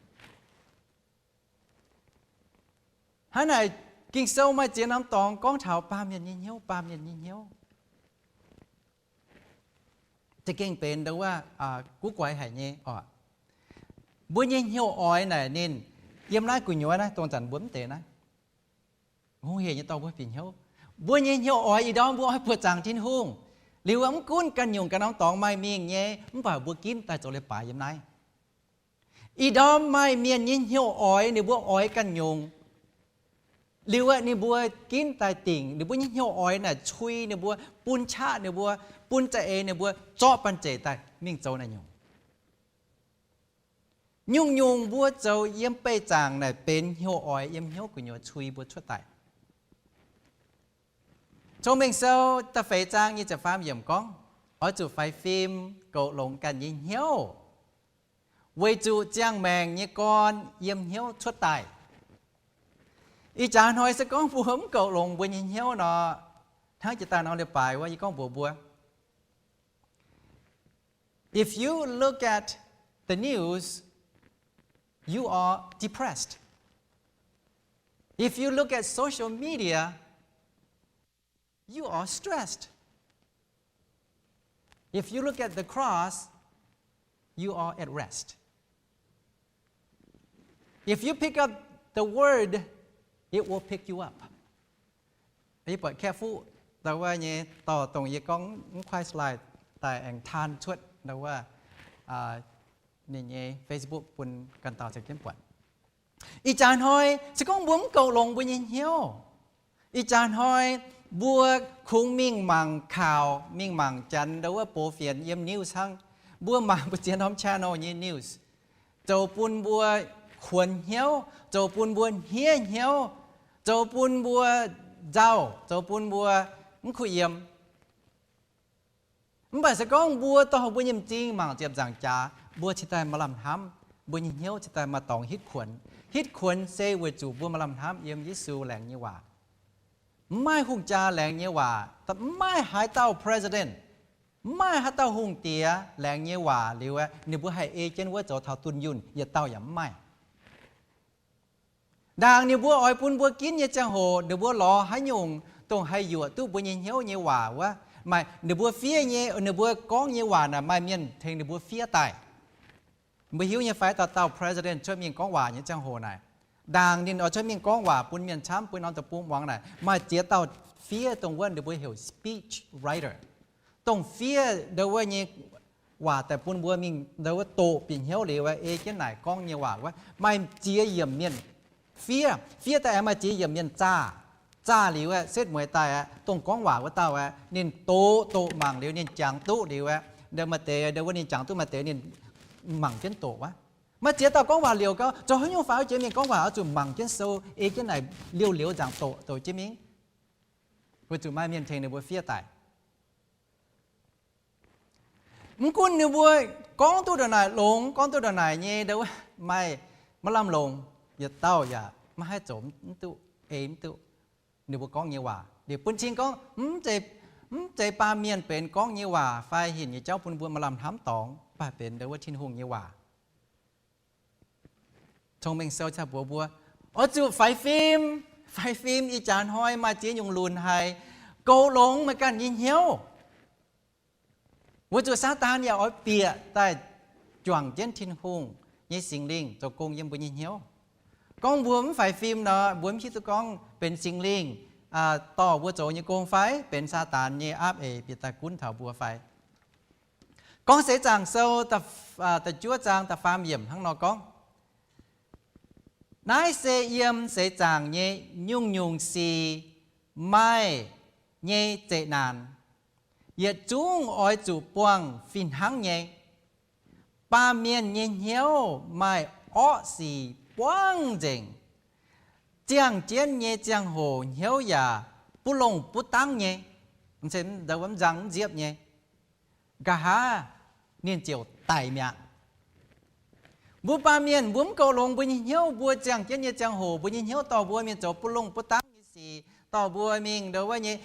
Hnangv naaic, Ging-Sou maaih ziex norm dorngx gorngv taux baamh mienh nyei hnyouv, baamh mienh nyei hnyouv za'gengh benx ndo wuov guv guaix haic nyei oc. Mbuo nyei hnyouv oix naaic ninh yiem naaiv gu'nyuoz naaiv, dongh zanc mbuo mv deix naaiv, hungh hec nyei dorh mbuo bieqc hnyouv. Mbuo nyei hnyouv oix ih ndorm mbuo oix buoqc zaangc Tin-Hungh. Liuz mv gunv ganh nyungc ganh norm dorngx maaih mingh nyei, mv baac mbuo ginv daaih zoux leiz-baaix yiem naaiv. Ih ndorm maaih mienh nyei hnyouv oix, ninh mbuo oix ganh nyungc. Liuz aeqv, ninh mbuo ginv daaih dingc ninh mbuo nyei hnyouv oix naaic cui ninh mbuo, bun qaqv ninh mbuo, bun za'eix ninh mbuo zorqv banh zeic daaih mingh zoux naaiv nyungc. Nyungc-nyungc mbuo zoux yiem beih zaangc naaic benx hnyouv oix yiem hnyouv gu'nyuoz cui mbuo cuotv daaih. Cong-Mengh Sou da'feix zaang nyic ziepc faam yiemc gorngv, oix zuqc faix fim goux longx ganh nyei hnyouv, weic zuqc ziangh maengc nyei gorn yiem hnyouv cuotv daaih. Ih jaax hnoi se gorngv mbuo mv goux longx mbuo nyei hnyouv nor, hnangv jiex daaih norm leiz-baaix wuov yie gorngv mbuox mbuo, if you look at the news, you are depressed. If you look at social media, you are stressed. If you look at the cross, you are at rest. If you pick up the word, it will pick you up. Yie buatc Kaeqv Fuqv ndau wuov nyei dorh dongh yie gorngv mv kuaaiv slide daaih aengx taan cuotv ndau wuov ninh nyei Facebook bun ganh dauh caux jienv buatc. Ih jaax hnoi se gorngv mbuo mv goux longx mbuo nyei hnyouv, ih jaax hnoi mbuo kungx mingh mangc kaux, mingh mangc janx ndau wuov box fienx yiem news hnangv. Mbuo mangc mbuo ziex norm channel nyei news, zoux bun mbuo kuonx hnyouv, zoux bun mbuo hniev hnyouv, zoux bun mbuo nzauh, zoux bun mbuo mv kuh yiem. Mv baac se gorngv mbuo dorh mbuo nyei m'zing mangc ziepc nzaangc jaax, mbuo cingx daaih maaih lamh hnamv, mbuo nyei hnyouv cingx daaih maaih dorngx hitv kuonx. Hitv kuonx se weic zuqc mbuo maaih lamh hnamv yiem Yesu laengz nyei waac. Mv maaih hungh jaa laengz nyei waac, mv maaih haaix dauh president, mv maaih haaix dauh hungh diex laengz nyei waac liuz aeqv, ninh mbuo haih ei jienv wuov zoux taux dunh yunh yietc dauh yaac mv maaih. Ndaangc ninh mbuo oix bun mbuo ginv nyei ziangh hoc, ninh mbuo lorz haaix nyungc dongh haih yuoqc duqv mbuo nyei hnyouv nyei waac wuov, maaih ninh mbuo fiev nyei, ninh mbuo gorngv nyei waac naaic maaih mienh tengx ninh mbuo fiev daaih. Mbuo hiuv nyei fai, dauh dauh president cuotv mingh gorngv waac nyei ziangh hoc naaic, ndaangc ninh oix cuotv mingh gorngv waac bun mienh camv, bun norm deic-bung muangx naaic, maaih ziex dauh fiev dongh wuov ninh mbuo heuc speech writer, dongh fiev ndau wuov nyei waac daaih bun mbuo mingh ndau wuov doqc bieqc hnyouv liuz, ei jienv naaic gorngv nyei waac wuov, maaih ziex yiemc mienh fiev. Fiev daaih aengx maaih ziex yiemc mienh zaah. Zaah liuz aeqv, setv mueiz daaih aeqv, dongh gorngv waac wuov dauh aeqv, ninh doqc doqc mangc liuz ninh jangx duqv liuz aeqv, maaih deix ndau wuov ninh jangx duqv, maaih deix ninh mangc jienv doqc wuov. Maaih ziex dauh gorngv waac liouc gau, zoux haaix nyungc faaux jiex mingh gorngv waac oix zuqc mangc jienv sou, ei jienv naaic liouh liouh nzaangc doqc doqc jienv mingh, weic zuqc maaih mienh tengx ninh mbuo fiev daaih. Mv gunv ninh mbuo gorngv duqv ndongc naaic longx, gorngv duqv ndongc naaic nyei, maaih, maiv lamh longc, yietc dauh yaac maiv haih zoux mv duqv, ei mv duqv ninh mbuo gorngv nyei waac. Liuz bun cing gorngv, mv zeiz baamh mienh benx gorngv nyei waac fai hinc nyei jauv bun mbuo maaih lamh hnamv dorngx, mv baac benx ndau wuov Tin-Hungh nyei waac. Cong-Mengh Sou cingx mbuox mbuo, oix zuqc faix fim. Faix fim. Ih jaax hnoi maaih ziex nyungc lunc haic goux longx meih ganh nyei hnyouv, weic zuqc Saadaan yaac oix bieqc daaih juangc jienv Tin-Hungh nyei Singx Lingh zoux gong yiem mbuo nyei hnyouv. Gorngv mbuo mv faix fim nor, mbuo mv hiuv duqv gorngv benx Singx Lingh dorh mbuo zoux nyei gong fai benx Saadaan nyei aapv eix bieqc daaih gunv taux mbuo fai. Gorngv Seix Zaangc Sou da'juov zaang da'faam yiemc hnangv nor gorngv, naaiv se yiem seix zaangc nyei nyungc-nyungc sic maaih nyei zeqc naanc. Yietc zungv oix zuqc buangh fih hnangv nyei. Baamh mienh nyei hnyouv maaih orqv sic buangv nzengc. Ziangh jienv nyei ziangh hoc hnyouv yaac buv longh buv dangv nyei, mv nzangc mv nziepv nyei. Nqa'haav ninh ziouc daic mi'aqv. Mbuo baamh mienh mbuo mv goux longx mbuo nyei hnyouv, mbuo ziangh jienv nyei ziangh hoc mbuo nyei hnyouv dorh mbuo mingh zoux buv longh buv dangv nyei sic, dorh mbuo mingh ndo wuov nyei,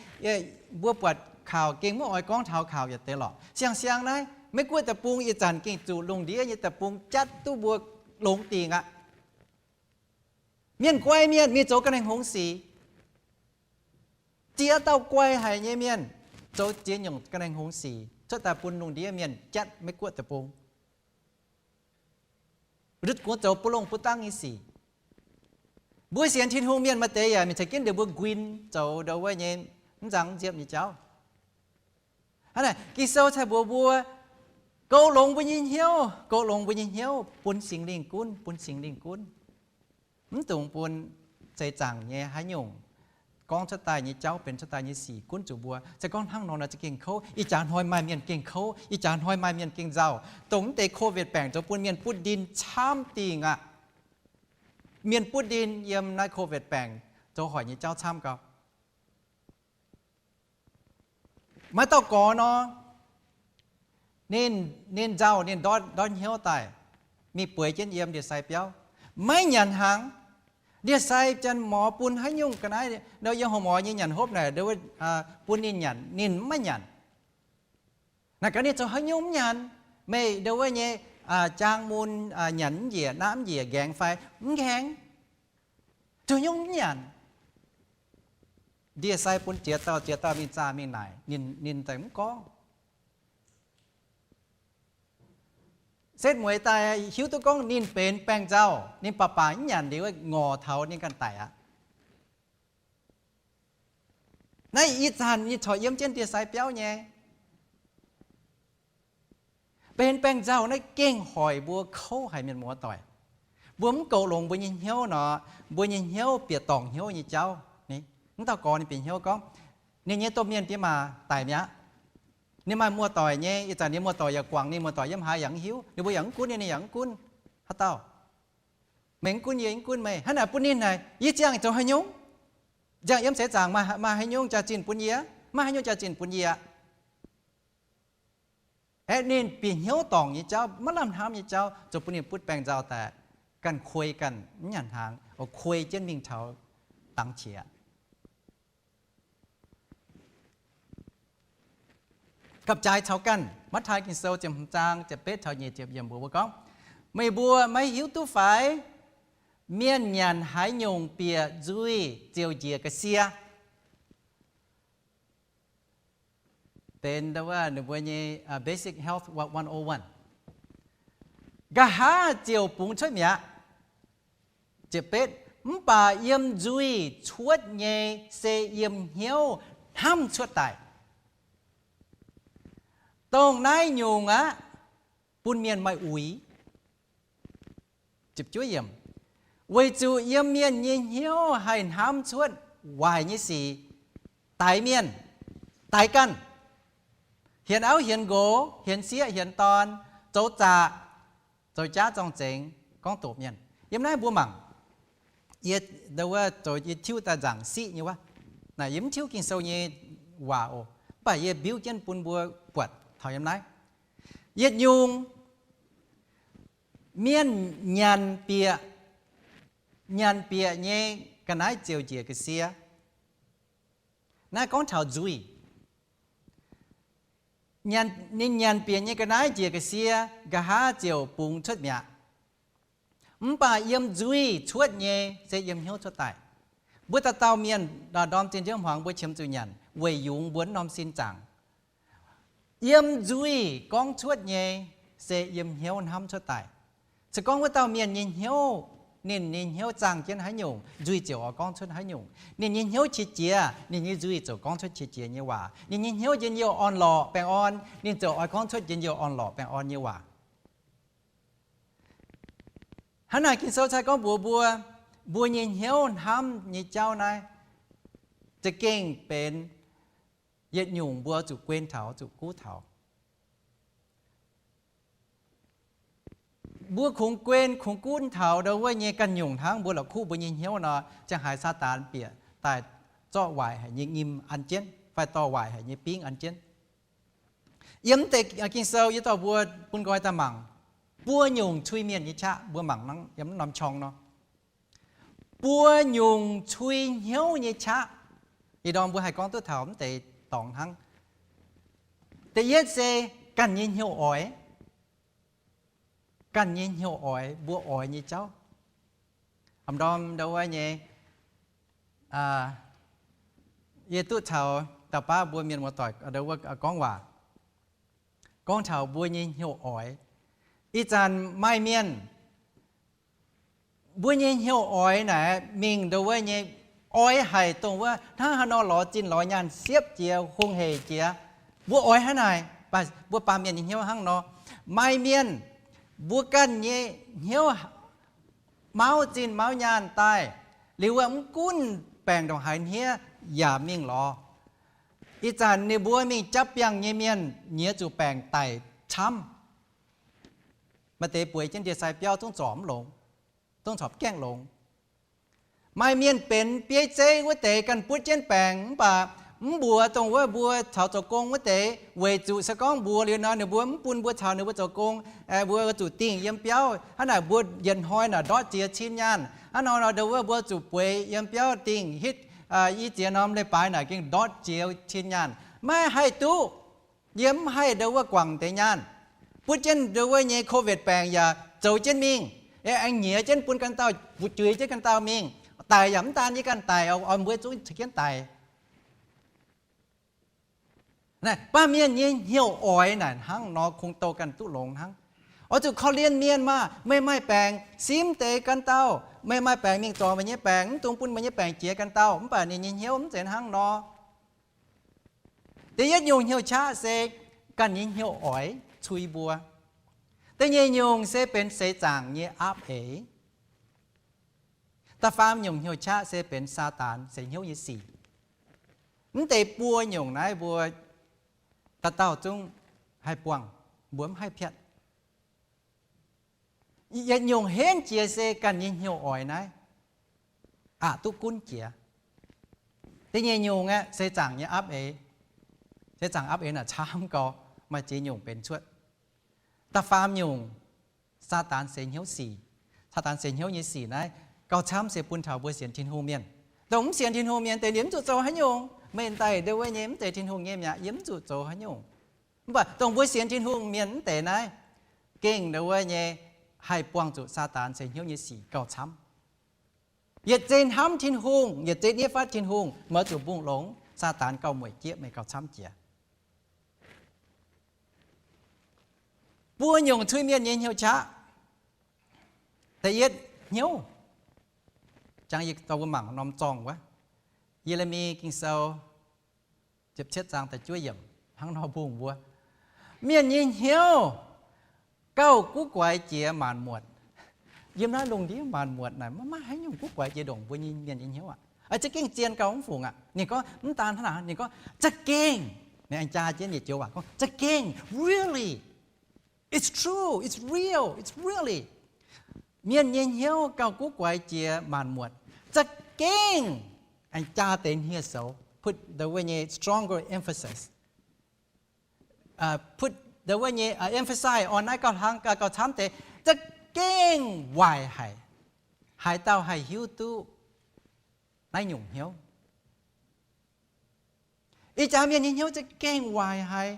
mbuo buatc kaux gengh mv oix gorngv taux kaux yietc deix lorqc. Siang-siang naaiv Meiv Guoqv deic-bung ih zanc gengh zuqc lungh ndiev nyei deic-bung jatv duqv mbuo longx dingc aqv. Mienh guai mienh mingh zoux ga'naaiv hngongx sic, ziex dauh guai haic nyei mienh zoux ziex nyungc ga'naaiv hngongx sic cuotv daaih bun lungh ndiev mienh jatv Meiv Guoqv deic-bung. Lutv gunv zoux buv longh buv dangv nyei sic. Mbuo sienx Tin-Hungh mienh maaih deix yaac mingh ceix jienv ndeic mbuo nquin zoux ndo wuov nyei mv nzangc mv nziepv nyei jauv. Hnangv naaic Ging-Sou cai mbuox mbuo, goux longx mbuo nyei hnyouv, goux longx mbuo nyei hnyouv, bun Singx Lingh gunv, bun Singx Lingh gunv. Mv dungx bun seix zaangc nyei haaix nyungc gorngv cuotv daaih nyei jauv, benx cuotv daaih nyei sic gunv zuqc mbuo. Se gorngv hnangv nor nor za'gengh kouv. Ih jaax hnoi maaih mienh gengh kouv, ih jaax hnoi maaih mienh gengh nzauh, dongh mv deix COVID baengc zoux bun mienh butv ndin camv dingh aqv. Mienh butv ndin yiem naaiv COVID baengc zoux hoic nyei jauv camv gau. Maaih dauh gorx nor, ninh, ninh nzauh, ninh ndortv, ndortv hnyouv daaih, mingh bueix jienv yiem ndie-sai biauv, maiv nyanc hnaangx. Ndie-sai janx-morz bun haaix nyungc ga'naaiv nor, yiem horqc morz nyei nyanc hopv naaic, bun ninh nyanc, ninh maiv nyanc. Naaic gaax ninh zoux haaix nyungc mv nyanc? Meih ndo wuov nyei jaang mun nyanc mv njiec, naav mv njiec, nqaengx fai? Mv nqaengx. Zoux nyungc mv nyanc? Ndie-sai bun ziex dauh, ziex dauh mingh zaah mingh naaic, ninh, ninh daaih mv gorngv. Setv mueiz daaih hiuv duqv gorngv ninh benx baengh nzauh, ninh baac baac mv nyanc liuz ngorc taux ninh ganh daic aqv. Naaiv ih zanc ninh corc yiem jienv ndie-sai biauv nyei. Benx baengh nzauh naaiv gengh hoic mbuo kouv haic mienh muoz-doic. Mbuo mv goux longx mbuo nyei hnyouv nor, mbuo nyei hnyouv bieqc dorngc hnyouv nyei jauv. Mv dauh gorx ninh bieqc hnyouv gorngv, ninh nyei domh mienh diex maac daic mi'aqv. Ninh maaih muoz-doic nyei, ih zanc ninh muoz-doic yaac guangc ninh muoz-doic yiem haaix yaac mv hiuv, ninh mbuo yaac mv gunv ninh, ninh yaac mv gunv. Haaix dauh? Meih mv gunv yie, yie mv gunv meih. Hnangv naaic bun ninh naaic, yie ziangh zoux haaix nyungc? Ziangh yiem seix zaangc maaih haaix nyungc jaax-zinh bun yie? Maiv haaix nyungc jaax-zinh bun yie. Aeqv, ninh bieqc hnyouv dorngc nyei jauv, maiv lamh hnamv nyei jauv, zoux bun ninh butv baengh nzauh daaih, ganh kuei ganh mv nyanc hnaangx, kuei jienv mingh taux dangx qiex. Gapv-jaaix caux ganh, Matv^taai Ging-Sou ziepc hmz zaang ziepc betv taux nyic ziepc yiemc mbuox mbuo gorngv, meih mbuo maiv hiuv duqv fai? Mienh nyanc haaix nyungc bieqc nzuih ziouc njiec ga'sie. Benx ninh mbuo nyei Basic Health one oh one. Nqa'haav ziouc bungx cuotv mi'aqv. Ziepc betv, mv baac yiem nzuih cuotv nyei se yiem hnyouv hnamv cuotv daaih. Dongh naaiv nyungc aqv, bun mienh maaih uix. Weic zuqc yiem mienh nyei hnyouv haih hnamv cuotv waaic nyei sic, daix mienh, daix ganh, hienx auv hienx nqox, hienx sieqv hienx dorn, zoux zaqc, zoux jaav zorng-zengx, gorngv doqc mienh. Yiem naaiv mbuo mangc, yie, wuov, zoux yie tiuv daaih nzaangc siqv nyei wuov. Naaic yie mv tiuv Ging-Sou nyei waac oc. Mv baac yie mbiuv jienv bun mbuo buatc taux yiem naaiv. Yietc nyungc mienh nyanc bieqc, nyanc bieqc nyei ga'naaiv ziouc njiec ga'sie. Naaiv gorngv taux nzuih. Ninh nyanc bieqc nyei ga'naaiv njiec ga'sie, nqa'haav ziouc bungx cuotv mi'aqv. Mv baac yiem nzuih cuotv nyei se yiem hnyouv cuotv daaih. Mbuo dauh dauh mienh ndorm zinh nziouv hmuangx mbuo qiemx zuqc nyanc weic yungz mbuo wuov norm sin zaangc. Yiem nzuih gorngv cuotv nyei se yiem hnyouv hnamv cuotv daaih. Se gorngv wuov dauh mienh nyei hnyouv ninh nyei hnyouv zaangh jienv haaix nyungc, nzuih ziouc oix gorngv cuotv haaix nyungc. Ninh nyei hnyouv qiex jiez, ninh nyei nzuih ziouc gorngv cuotv qiex jiez nyei waac. Ninh nyei hnyouv njien-youh orn-lorqc baengh orn, ninh ziouc oix gorngv cuotv njien-youh orn-lorqc baengh orn nyei waac. Hnangv naaic Ging-Sou cai gorngv mbuox mbuo, mbuo nyei hnyouv hnamv nyei jauv naaiv za'gengh benx yietc nyungc mbuo zuqc guen taux, zuqc guv taux. Mbuo kungx guen kungx gunv taux ndau wuov nyei ganh nyungc hnangv, mbuo la'kuqv mbuo nyei hnyouv nor, ziangh haaix Saadaan bieqc daaih zorqv waaic haic nyei nyim an jienv, fai dorh waaic haic nyei bingv an jienv. Yiem deix Ging-Sou yie dorh mbuo bun nqoi daaih mangc buo nyungc cui mienh nyei qaqv. Mbuo mangc yiem norm qorng nor, buo nyungc cui hnyouv nyei qaqv. Ih ndorm mbuo haih gorngv duqv taux mv deix dorngx hnangv. Da'yietv se ganh nyei hnyouv oix. Ganh nyei hnyouv oix, mbuo oix nyei jauv. Aa, ndau wuov nyei, yie duqv caux dauh baav mbuo mienh muoz-doic ndau wuov gorngv waac, gorngv taux mbuo nyei hnyouv oix. Ih zanc maaih mienh mbuo nyei hnyouv oix naaic mingh ndau wuov nyei, oix haic dongh wuov hnangv haaix nor lorz zinh lorz nyaanh siepv jiex, hungh heic jiex. Mbuo oix hnangv naaic, mbuo baamh mienh nyei hnyouv hnangv nor. Maaih mienh mbuo ganh nyei hnyouv mauv zinh mauv nyaanh daaih, liuz wuov mv gunv baengc ndongc haaix hniev yaac mingh lorz. Ih zanc ninh mbuo mingh japv biangh nyei mienh nyiex zuqc baengc daic camv. Maaih deix bueix jienv ndie-sai biauv zungv zorc mv longx, zungv corc gaengh longx. Maaih mienh benx bieiv zeiv wuov deix ganh butv jienv baengc mv baac mv mbuox dongh wuov mbuo caux zoux gong wuov deix, weic zuqc se gorngv mbuox liuz nor ninh mbuo mv bun mbuo caux ninh mbuo zoux gong, mbuo zuqc dingh yiem biauv. Hnangv naaic mbuo yietc hnoi naaic ndortv ziex cin nyaanh. Hnangv nor nor ndau wuov mbuo zuqc bueix yiem biauv dingh hitv i ziex norm leiz-baaix naaic gengh ndortv ziex cin nyaanh. Maiv haih duqv. Yie mv haih ndau wuov guangc deix nyaanh. Butv jienv ndau wuov nyei COVID baengc yaac zoux jienv mingh, aengx nyiex jienv bun ganh dauh, juix jienv ganh dauh mingh. Daic yaac mv daan yie ganh daic, oix mbuo zungv caux jienv daic. Baamh mienh nyei hnyouv oix naaic hnangv nor kungx douh ganh duqv longx hnangv. Oix zuqc korv-lienh mienh maah! Meih maaih baengc simv deix ganh dauh, meih maaih baengc mingh zorc meih nyei baengc, mv dungx bun meih nyei baengc jiex ganh dauh. Mv baac ninh nyei hnyouv mv zeiz hnangv nor. Da'yietv nyungc hnyouv qaqv se ganh nyei hnyouv oix cui mbuo. Da'nyeic nyungc se benx seix zaangc nyei aapv eix. Da'faam nyungc hnyouv qaqv se benx Saadaan seix hnyouv nyei sic. Mv deix buo nyungc naaiv mbuo dauh dauh zungv haih buangh, mbuo mv haih piatv. Yietc nyungc henv jiex se ganh nyei hnyouv oix naaiv aqc duqv gunv jiex. Da'nyeic nyungc aeqv, seix zaangc nyei aapv eix. Seix zaangc aapv eix naaic camv gau, maaih ziex nyungc benx cuotv. Da'faam nyungc, Saadaan seix hnyouv sic. Saadaan seix hnyouv nyei sic naaiv gauh camv se bun taux mbuo sienx Tin-Hungh mienh. Dongh mv sienx Tin-Hungh mienh deix ninh mv zuqc zoux haaix nyungc. Meih daaih ndau wuov nyei mv zeiz Tin-Hungh nyei mi'aqv, yie mv zuqc zoux haaix nyungc. Mv baac dongh mbuo sienx Tin-Hungh mienh mv deix naaiv, gengh ndau wuov nyei haih buangh zuqc Saadaan seix hnyouv nyei sic gauh camv. Yietc zei hnamv Tin-Hungh, yietc zei nyei fatv Tin-Hungh, meih zuqc mbungh longx, Saadaan gauh mueic jieqv meih gauh camv jiex. Buo nyungc cui mienh nyei hnyouv qaqv. Da'yietv hnyouv, jangx yie dorh mbuo mangc norm zorngh wuov, Ye^le^mi Ging-Sou ziepc cietv zaang da'juov yiemc hnangv nor mbungh mbuo, mienh nyei hnyouv gauh guv guaix jiex maanc muotc. Yiem naaiv lungh ndiev maanc muotc naaic maiv maaih haaix nyungc guv guaix jiex ndongc mbuo nyei mienh nyei hnyouv aqv. Za'gengh zien gauh mv fungc aqv. Ninh gorngv mv daan hnangv naaic, ninh gorngv za'gengh, ninh aengx jaa jienv yietc joux waac gorngv za'gengh, really, it's true, it's real, it's really. Mienh nyei hnyouv gauh guv guaix jiex maanc muotc. Za'gengh, aengx jaa deix hniev-soux, put the wuov nyei stronger emphasis, put the wuov nyei emphasize on naaiv gauh hlang gauh camv deix, za'gengh waaic haic, haaix dauh haih hiuv duqv naaiv nyungc hnyouv? Ih jaax mienh nyei hnyouv za'gengh waaic haic.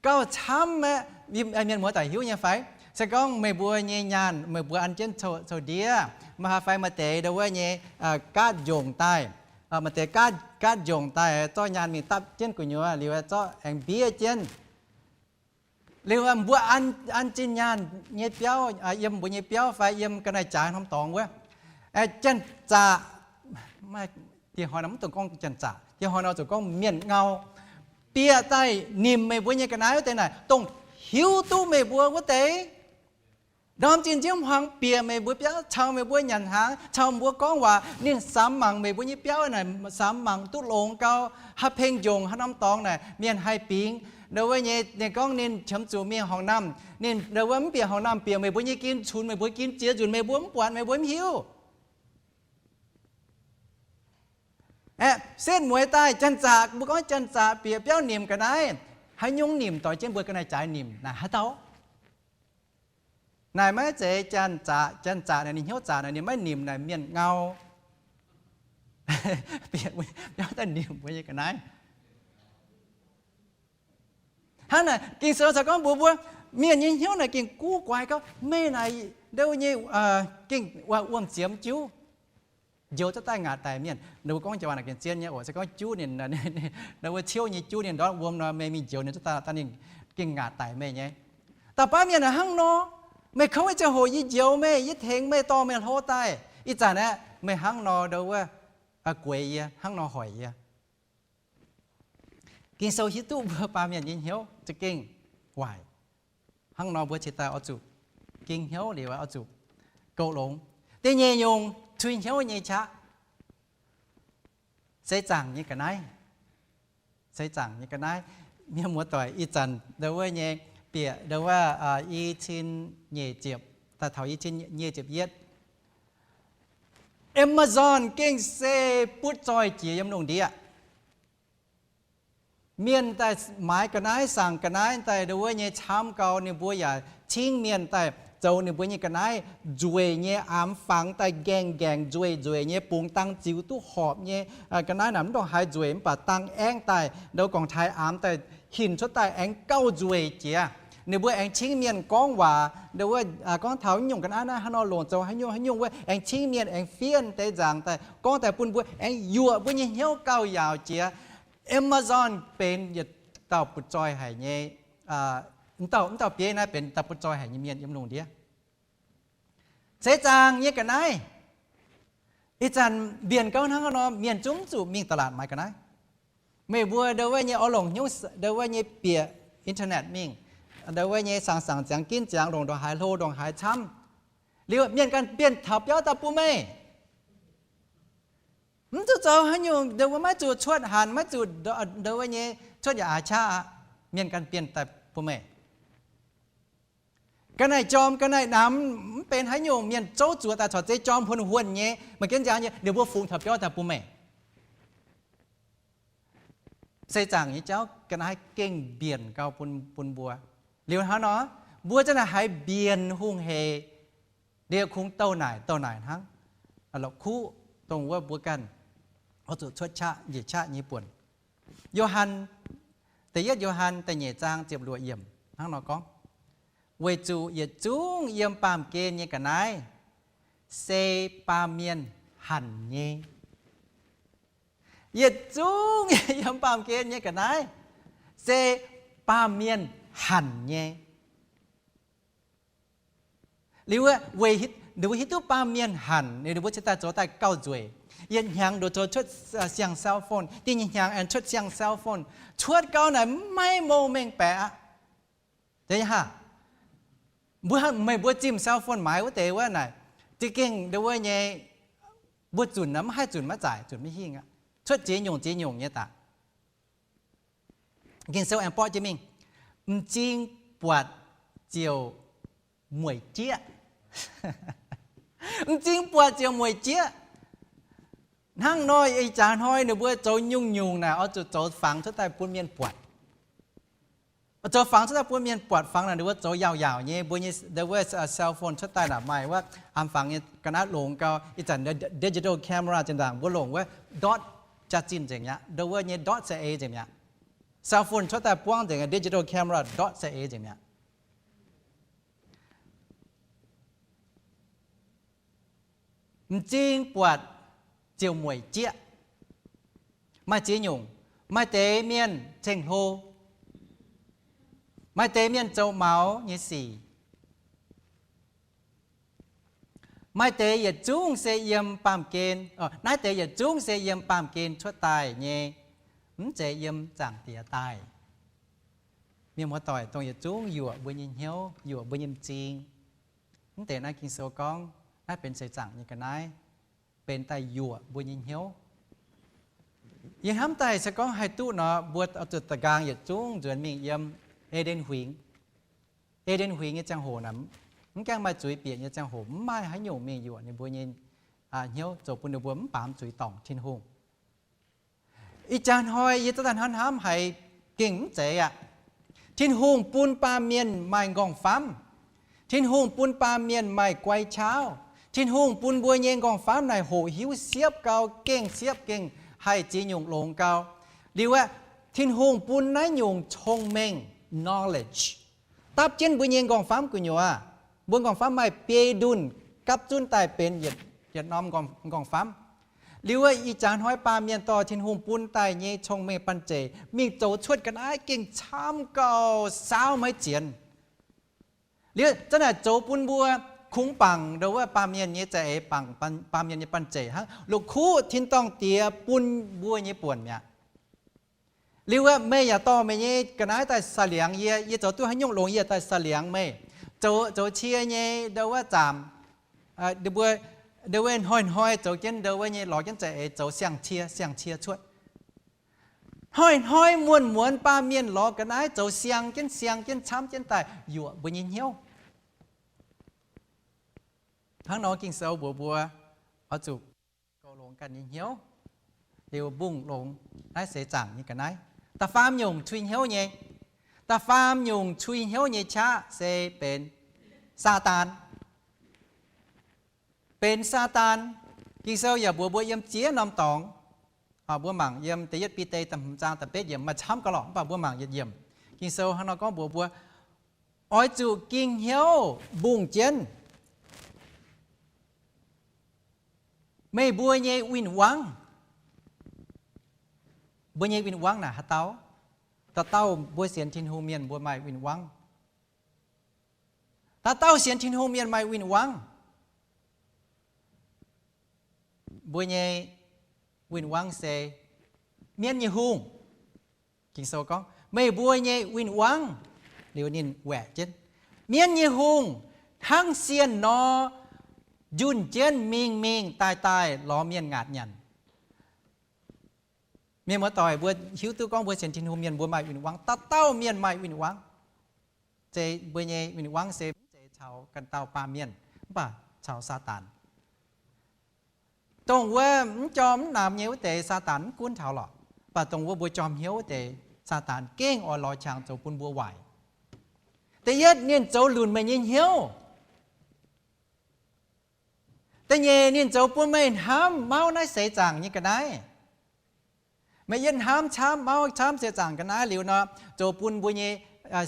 Gauh camv aeqv, mienh muoz-doic hiuv nyei fai? Se gorngv meih mbuo nyei nyaanh meih mbuo an jienv coux ndiev, maaih haaix fai maaih deix ndau wuov nyei gaatv njongc daaih, maaih deix gaatv njongc daaih zorqv nyaanh mingh dapv jienv gu'nyuoz liuz zorqv aengx mbiev jienv. Liuz mbuo an, an zinh nyaanh nyei biauv, yiem mbuo nyei biauv fai yiem ga'naaiv-jaaix norm dorngx wuov, janx-zaqc, dieh hnoi nor mv dungx gorngv janx-zaqc, dieh hnoi nor zuqc gorngv mienh ngau, bieqc daaih nimc meih mbuo nyei ga'naaiv wuov deix naaic, dongh hiuv duqv meih mbuo wuov deix. Ndorm zinh nziouv hmuangx bieqc meih mbuo biauv, caux meih mbuo nyanc hnaangx, caux mbuo gorngv waac, ninh samx mangc meih mbuo nyei biauv naaic, samx mangc duqv longx gau, haaix peng njongc haaix norm dorngx naaic mienh haih bingx. Ndau wuov nyei, ninh gorngv ninh qiemx zuqc mingh horngc naamh, ninh ndau wuov mv bieqc horngc naamh, bieqc meih mbuo nyei gin, cunx meih mbuo gin, ziex nzunc meih mbuo mv buatc, meih mbuo mv hiuv. Aeqv, setv mueiz daaih janx-zaqc, mbuo gorngv janx-zaqc bieqc biauv nimc ga'naaiv, haaix nyungc nimc doix jienv mbuo ga'naaiv-jaaix nimc naaic haaix dauh? Naaic maiv zeiz janx-zaqc, janx-zaqc naaic ninh hnyouv zaqc naaic ninh maiv nimc naaic mienh ngau. Bieqc biauv daaih nimc mbuo nyei ga'naaiv. Hnangv naaic Ging-Sou corc gorngv mbuox mbuo, mienh nyei hnyouv naaic gengh guv guaix gauh. Meih naaic ndau nyei gengh wuom-ziemx juv, njoux cuotv daaih ngaatc daic mienh. Ninh mbuo gorngv jiex waac naaic gengh zien nyei oc. Se gorngv juv ninh, ndau wuov ciouv nyei juv ninh ndortv wuom nor, meih mingh njoux ninh cuotv daaih, ninh gengh ngaatc daic meih nyei. Dauh baav mienh naaic hnangv nor, meih kouv nyei ziangh hoc yie njoux meih, yie tengx meih, dorh meih hlo daaih. Ih zanc aeqv, meih hnangv nor ndau wuov gueix yie, hnangv nor hoic yie. Ging-Sou hiuv duqv mbuo baamh mienh nyei hnyouv za'gengh waaic. Hnangv nor mbuo cingx daaih oix zuqc ging hnyouv liuz oix zuqc goux longx. Da'nyeic nyungc cui hnyouv nyei qaqv, seix zaangc nyei ga'naaiv. Seix zaangc nyei ga'naaiv. Mienh muoz-doic, ih zanc ndau wuov nyei bieqc ndau wuov i cin nyeic ziepc daaih taux i cin nyic ziepc yietv. Amazon gengh se butv zoih jiex yiem lungh ndiev. Mienh daaih maaiz ga'naaiv, saangc ga'naaiv daaih ndau wuov nyei camv gau, ninh mbuo yaac cingv mienh daaih zoux ninh mbuo nyei ga'naaiv nzueic nyei, aamx fangx daaih nqaengh nqaengh nzueic nzueic nyei, bungx dang ziux duqv horpc nyei. Ga'naaiv naaic mv ndongc haaix nzueic mv baac dang aengv daaih ndau gorngv taaix aamx daaih hinc cuotv daaih aengx gauh nzueic jiex. Ninh mbuo aengx cingv mienh gorngv waac ndau wuov, gorngv taux nyungc ga'naaiv naaiv hnangv nor longc zoux haaix nyungc haaix nyungc wuov, aengx cingv mienh aengx fiev deix nzaangc daaih gorngv daaih bun mbuo, aengx yuoqc mbuo nyei hnyouv gauh yaauc jiex. Amazon benx yietc dauh butv zoih haic nyei, mv dauh, mv dauh bieiv naaiv benx dauh butv zoih haic nyei mienh yiem lungh ndiev. Seix zaangc nyei ga'naaiv. Ih zanc mbienc gauh hnangv nor, mienh zungv zuqc mingh ตลาด maaiz ga'naaiv. Meih mbuo ndau wuov nyei oix longc hnyouv ndau wuov nyei bieqc internet mingh, ndau wuov nyei saangc saangc ziangx ginv ziangx, longc ndongc haaix hlo ndongc haaix camv. Liuz mienh ganh bienh taux biauv daaih bun meih. Mv zuqc zoux haaix nyungc, ndau wuov maiv zuqc cuotv hanc, maiv zuqc ndau wuov nyei cuotv yaac aax qaqv aqv. Mienh ganh bienh daaih bun meih. Ga'naaiv jorm, ga'naaiv namx, mv benx haaix nyungc, mienh zouv zuoqc daaih corc zeiz jorm huonh huonh nyei, maaih jienv nziaaux nyei, ninh mbuo fungx taux biauv daaih bun meih. Seix zaangc nyei jauv ga'naaiv gengh mbienc gauh bun, bun mbuo. Liuz hnangv nor, mbuo zanc naaiv haiz mbienc hungh hec, liuz kungx douh naaic douh naaic hnangv. La'kuqv dongh wuov mbuo ganh oix zuqc cuotv qaqv njiec qaqv nyei buonc. Yo^han, da'yietv Yo^han da'nyeic zaang ziepc luoqc yiemc hnangv nor gorngv, weic zuqc yietc zungv yiem baamh gen nyei ga'naaiv se baamh mienh hanc nyei. Yietc zungv yiem baamh gen nyei ga'naaiv se baamh mienh hanc nyei. Liuz, ninh mbuo hiuv duqv baamh mienh hanc, ninh mbuo cingx daaih zoux daaih gauh nzueic. Yietc hnyangx nduqc zoux cuotv siang-cell phone, da'nyeic hnyangx aengx cuotv siang-cell phone. Cuotv gau naaic maiv mouh mengh baeqc aqv. Aa, mbuo, meih mbuo zimh cell phone maaiz wuov deix wuov naaic, za'gengh ndau wuov nyei, mbuo zunc naaic maiv haih zunc maiv zaaic, zunc maiv hingh aqv. Cuotv ziex nyungc ziex nyungc nyei daaih. Ging-Sou aengx borqv jienv mingh, m'zing buatc ziouc mueic jieqv. M'zing buatc ziouc mueic jieqv. Hnangv nor ih jaax hnoi ninh mbuo zoux nyungc-nyungc naaic oix zuqc zoux fangx cuotv daaih bun mienh buatc. Zoux fangx cuotv daaih bun mienh buatc, fangx naaic ninh mbuo zoux yaauc-yaauc nyei, mbuo nyei ndau wuov cell phone cuotv daaih naaic maaih wuov aamx fangx nyei ga'naaiv longx gau. Ih zanc digital camera zinh ndaangc mbuo longc wuov dot jaax-zinh nzengc mi'aqv, ndau wuov nyei dot C A nzengc mi'aqv. Cell phone cuotv daaih buangv nzengc, digital camera dot C A nzengc mi'aqv. M'zing buatc ziouc mueic jieqv. Maaih ziex nyungc. Maaih deix mienh ceng-hlo, Maaih deix mienh zoux maux nyei sic. Maaih deix yietc zungv se yiem baamh gen, naaiv deix yietc zungv se yiem baamh gen cuotv daaih nyei, mv zeiz yiem Zaangc Diex daaih. Mienh muoz-doic, dongh yietc zungv yuoqc mbuo nyei hnyouv, yuoqc mbuo nyei m'zing. Mv deix naaiv Ging-Sou gorngv naaiv benx seix zaangc nyei ga'naaiv, benx daaih yuoqc mbuo nyei hnyouv. Yie hnamv daaih se gorngv haih duqv nor, mbuo zuqc da'nqaang yietc zungv nzuonx mingh yiem E^nden Huingx. E^nden Huingx nyei ziangh hoc naaic, mv gaengh maaih zuiz bieqc nyei ziangh hoc, mv maaih haaix nyungc mingh yuoqc ninh mbuo nyei hnyouv, zoux bun ninh mbuo mv baamz zuiz dorngc Tin-Hungh. Ih jaax hnoi yie zungv daaih hnamv hnamv haiz gengh mv zeiz aqv. Tin-Hungh bun baamh mienh maaih nqorngv-famv. Tin-Hungh bun baamh mienh maaih guai-qaauv. Tin-Hungh bun mbuo nyei nqorngv-famv naaic hoqc hiuv siepv gau, gengh siepv, gengh haih ziex nyungc longx gau. Liuz aeqv, Tin-Hungh bun naaiv nyungc cong-mengh, knowledge, dapv jienv mbuo nyei nqorngv-famv gu'nyuoz. Mbuo nqorngv-famv maaih biei ndunh gapv zunv daaih benx yietc norm nqorngv-famv. Liuz aeqv, ih jaax hnoi baamh mienh dorh Tin-Hungh bun daaih nyei cong-mengh banh zeic mingh zoux cuotv ga'naaiv gengh camv gauh saauv maiv zienx. Liuz zanc naaic zoux bun mbuo kungx bangc ndo wuov baamh mienh nyei za'eix, bangc baamh mienh nyei banh zeic hnangv la'kuqv tin-dorngh Diex bun mbuo nyei buonc mi'aqv. Liuz aeqv, meih yaac dorh meih nyei ga'naaiv daaih saic liangx yie. Yie zoux duqv haaix nyungc longx yie daaih saic liangx meih. Zoux, zoux cie nyei ndo wuov zaamc, mbuo ndo wuov hnoi-hnoi zoux jienv ndo wuov nyei lorz jienv za'eix zoux siang-cie, siang-cie cuotv. Hnoi-hnoi muonz-muonz baamh mienh lorz ga'naaiv zoux siang jienv, siang jienv, camv jienv daaih yuoqc mbuo nyei hnyouv. Hnangv nor Ging-Sou mbuox mbuo oix zuqc goux longx ganh nyei hnyouv, liuz mbungh longx naaiv seix zaangc nyei ga'naaiv. Da'faam nyungc cui hnyouv nyei, da'faam nyungc cui hnyouv nyei qaqv se benx Saadaan. Benx Saadaan. Ging-Sou yaac mbuox mbuo yiem ziex norm dorngx. Mbuo mangc yiem da'yietv Bide da'hmz zaang da'betv yiemc, maaih camv gauh lorqc, mv baac mbuo mangc yietc yiemc. Ging-Sou hnangv nor gorngv mbuox mbuo, oix zuqc ging hnyouv mbungh jienv meih mbuo nyei win-wangv. Mbuo nyei win-wangv naaic haaix dauh? Dauh dauh mbuo sienx Tin-Hungh mienh mbuo maaih win-wangv. Dauh dauh sienx Tin-Hungh mienh maaih win-wangv. Mbuo nyei win-wangv se mienv nyei hungh. Ging-Sou gorngv, meih mbuo nyei win-wangv. Liuz ninh waeqc jienv, mienv nyei hungh hnangv sienh nor, njunh jienv mingh mingh daaih daaih lorz mienh ngaatc nyanc. Mienh muoz-doic, mbuo hiuv duqv gorngv mbuo sienx Tin-Hungh mienh mbuo maaih win-wangv. Dauh dauh mienh maaih win-wangv. Zeiz mbuo nyei win-wangv se mv zeiz caux ganh dauh baamh mienh, mv baac caux Saadaan. Dongh wuov mv jorm mv namx nyei wuov deix Saadaan mv gunv taux lorqc. Mv baac dongh wuov mbuo jorm hnyouv wuov deix Saadaan gengh oix lorz qangx zoux bun mbuo waaic. Da'yietv, ninh zoux lunc meih nyei hnyouv. Da'nyeic, ninh zoux bun meih hnamv mauv naaiv seix zaangc nyei ga'naaiv. Meih yietv hnamv camv, mauv camv seix zaangc ga'naaiv liuz nor, zoux bun mbuo nyei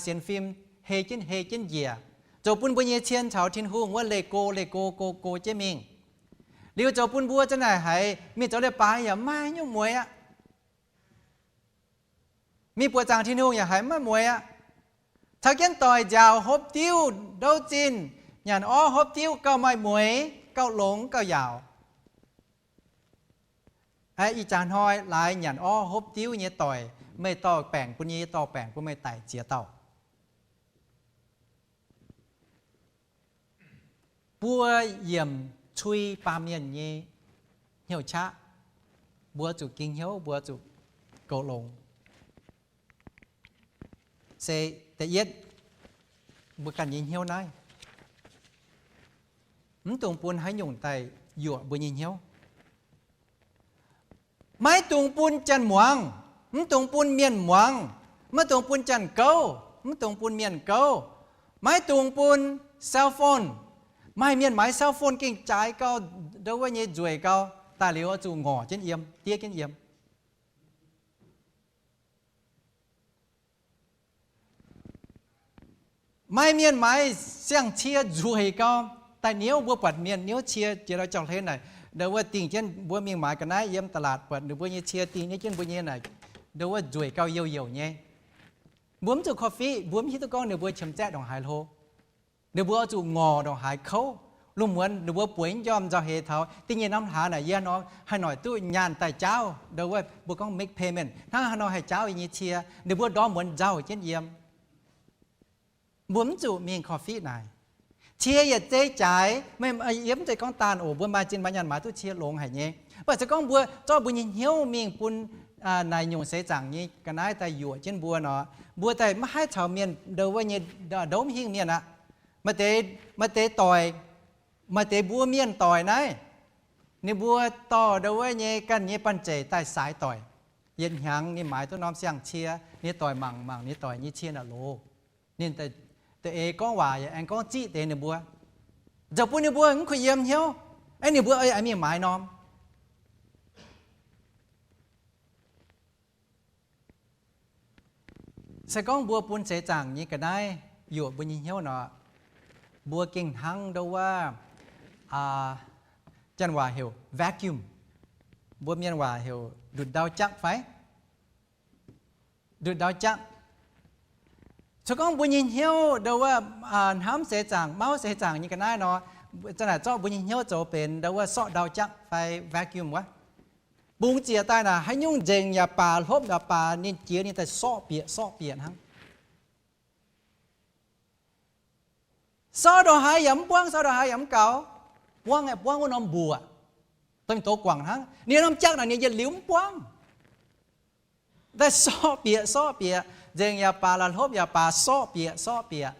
sienx fim hei jienv hei jienv njiec, zoux bun mbuo nyei cien caux Tin-Hungh wuov leih go leih go go go jienv mingh. Liuz zoux bun mbuo za'naaic haiz mingh zoux leiz-baaix yaac maiv nyungc mueiz aqv. Mingh buoqc zaangc Tin-Hungh yaac haiz maiv mueiz aqv. Caux jienv doic nziaauc hopv diuv ndouv zinh, nyanc orv hopv diuv gauh maaih mueiz, gauh longx gauh yaauc. Ih jaax hnoi laaix nyanc orv hopv diuv nyei doic, meih dorh baengc bun yie, yie dorh baengc bun meih daic ziex dauh. Mbuo yiemc cui baamh mienh nyei hnyouv qaqv. Mbuo zuqc ging hnyouv, mbuo zuqc goux longx. Se da'yietv, mbuo ganh nyei hnyouv naaiv, mv dungx bun haaix nyungc daaih yuoqc mbuo nyei hnyouv. Maiv dungx bun janx-muangz, mv dungx bun mienh muangx, maiv dungx bun janx-gouv, mv dungx bun mienh gouv, maiv dungx bun cell phone. Maaih mienh maaiz cell phone gengh jaaix gau, ndo wuov nyei nzueic gau, daaih liuz oix zuqc ngorc jienv yiem, diev jienv yiem. Maaih mienh maaiz siang-cie nzueic gau, daaih niouv, mbuo buatc mienh niouv cie jiex lorz jauv-hlen naaic, ndo wuov dingh jienv, mbuo mingh maaiz ga'naaiv yiem da'laatc buatc ninh mbuo nyei cie dingh niouv jienv mbuo nyei naaic, ndo wuov nzueic gau, youh youh nyei. Mbuo mv zuqc korv-fiqv, mbuo mv hiuv duqv gorngv ninh mbuo qiemx zaeqv ndongc haaix hlo. Ninh mbuo oix zuqc ngorc ndongc haaix kouv. Lungh muonz ninh mbuo bueix njormh nzauh heix taux da'nyeic norm hlaax naaic, yie hnangv nor haih noic duqv nyaanh daaih jaauv, ndo wuov mbuo gorngv make payment, hnangv haaix nor haih jaauv yie nyei cie. Ninh mbuo ndorm muonz nzauh jienv yiem. Mbuo mv zuqc mingh korv-fiqv naaic. Cie yietc zei jaaix, yie mv zeiz gorngv daanh oc, mbuo maaih zinh maaih nyaanh maaiz duqv cie longx haic nyei. Mv baac se gorngv mbuo zorqv mbuo nyei hnyouv mingh bun naaic nyungc seix zaangc nyei ga'naaiv daaih yuoqc jienv mbuo nor, mbuo daaih maiv haih caux mienh ndo wuov nyei ndouv hingh mienh aqv. Maaih deix, maaih deix doic, maaih deix mbuo mienh doic naaiv, ninh mbuo dorh ndo wuov nyei ganh nyei banh zeic daaih saaix doic. Yietc hnyangx ninh maaiz duqv norm siang-cie, ninh doic mangc mangc ninh doic nyei cie naaic loz. Ninh da'eix gorngv waac yaac aengx gorngv ziqv deix ninh mbuo. Zoux bun ninh mbuo mv kuh yiem hnyouv, aeqv, ninh mbuo aengx mingh maaiz norm. Se gorngv mbuo bun seix zaangc nyei ga'naaiv yuoqc mbuo nyei hnyouv nor, mbuo gengh hnangv ndo wuov, janx waac heuc vacuum, mbuo mienh waac heuc ndutc ndau jaqv fai ndutc ndau jaqv. Se gorngv mbuo nyei hnyouv ndo wuov hnamv seix zaangc, mauv seix zaangc nyei ga'naaiv nor, za'naaic zorqv mbuo nyei hnyouv zoux benx ndo wuov sorqv ndau jaqv fai vacuum wuov. Bungx ziec daaih naaic, haaix nyungc nzengc yaac baac, hlopv yaac baac, ninh jiex ninh daaih sorqv bieqc sorqv bieqc hnangv. Sorqv ndongc haaix yaac mv buangv, sorqv ndongc haaix yaac mv gaux. Buangv aeqv, buangv wuov norm mbuoqc, dongh douz guangc hnangv. Ninh norm jaqv naaic ninh yietc liuz mv buangv. Daaih sorqv bieqc sorqv bieqc, nzengc yaac baac, la'hlopv yaac baac, sorqv bieqc sorqv bieqc.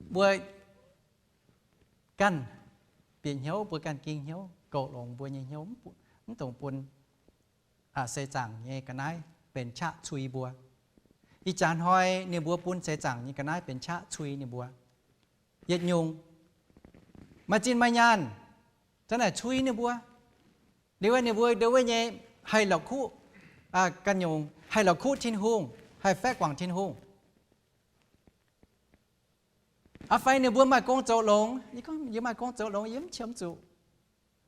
Mbuo ganh bieqc hnyouv, mbuo ganh ging hnyouv, goux longx mbuo nyei hnyouv, mv dungx bun seix zaangc nyei ga'naaiv benx qaqv cui mbuo. Ih jaax hnoi ninh mbuo bun seix zaangc nyei ga'naaiv benx qaqv cui ninh mbuo. Yietc nyungc maaih zinh maaih nyaanh, za'naaic cui ninh mbuo. Liuz ninh mbuo ndo wuov nyei haih la'kuqv ganh nyungc, haih la'kuqv Tin-Hungh, haih faeqv guangc Tin-Hungh. Aa fai ninh mbuo maaih gong zoux longx, yie gorngv yie maaih gong zoux longx, yie mv qiemx zuqc,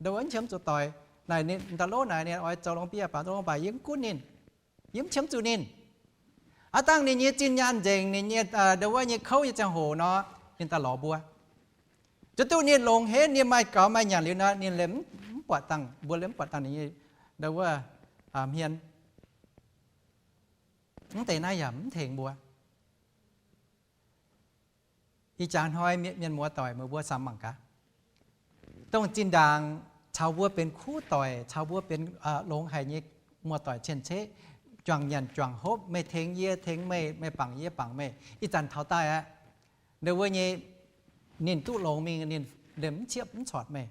ndo wuov mv qiemx zuqc doic. Naaic ninh da'lov naaic ninh oix zoux longx bieqc baac, zoux longx baac yie mv gunv ninh, yie mv qiemx zuqc ninh. Aav dangh ninh nyei zinh nyaanh nzengc, ninh nyei ndo wuov nyei kouv nyei ziangh hoc nor, ninh daaih lorz mbuo. Zuqc duqv ninh longx henv, ninh maaih gaux maaih nyanc liuz nor, ninh liemh mv buatc dangh, mbuo liemh mv buatc dangh ninh nyei ndo wuov hmien. Mv deix naaiv yaac mv tengx mbuo. Ih jaax hnoi mienh muoz doic, meih mbuo samx mangc gaax. Dongh zinh ndaangc caux mbuo benx kuv doic, caux mbuo benx longx haic nyei muoz-doic cien-ceqv, juangc nyanc juangc hopv, meih tengx yie tengx meih, meih bangc yie bangc meih, ih zanc taux daaih aqv. Ndo wuov nyei ninh duqv longx mingh, ninh liemh mv ciepv mv corc meih.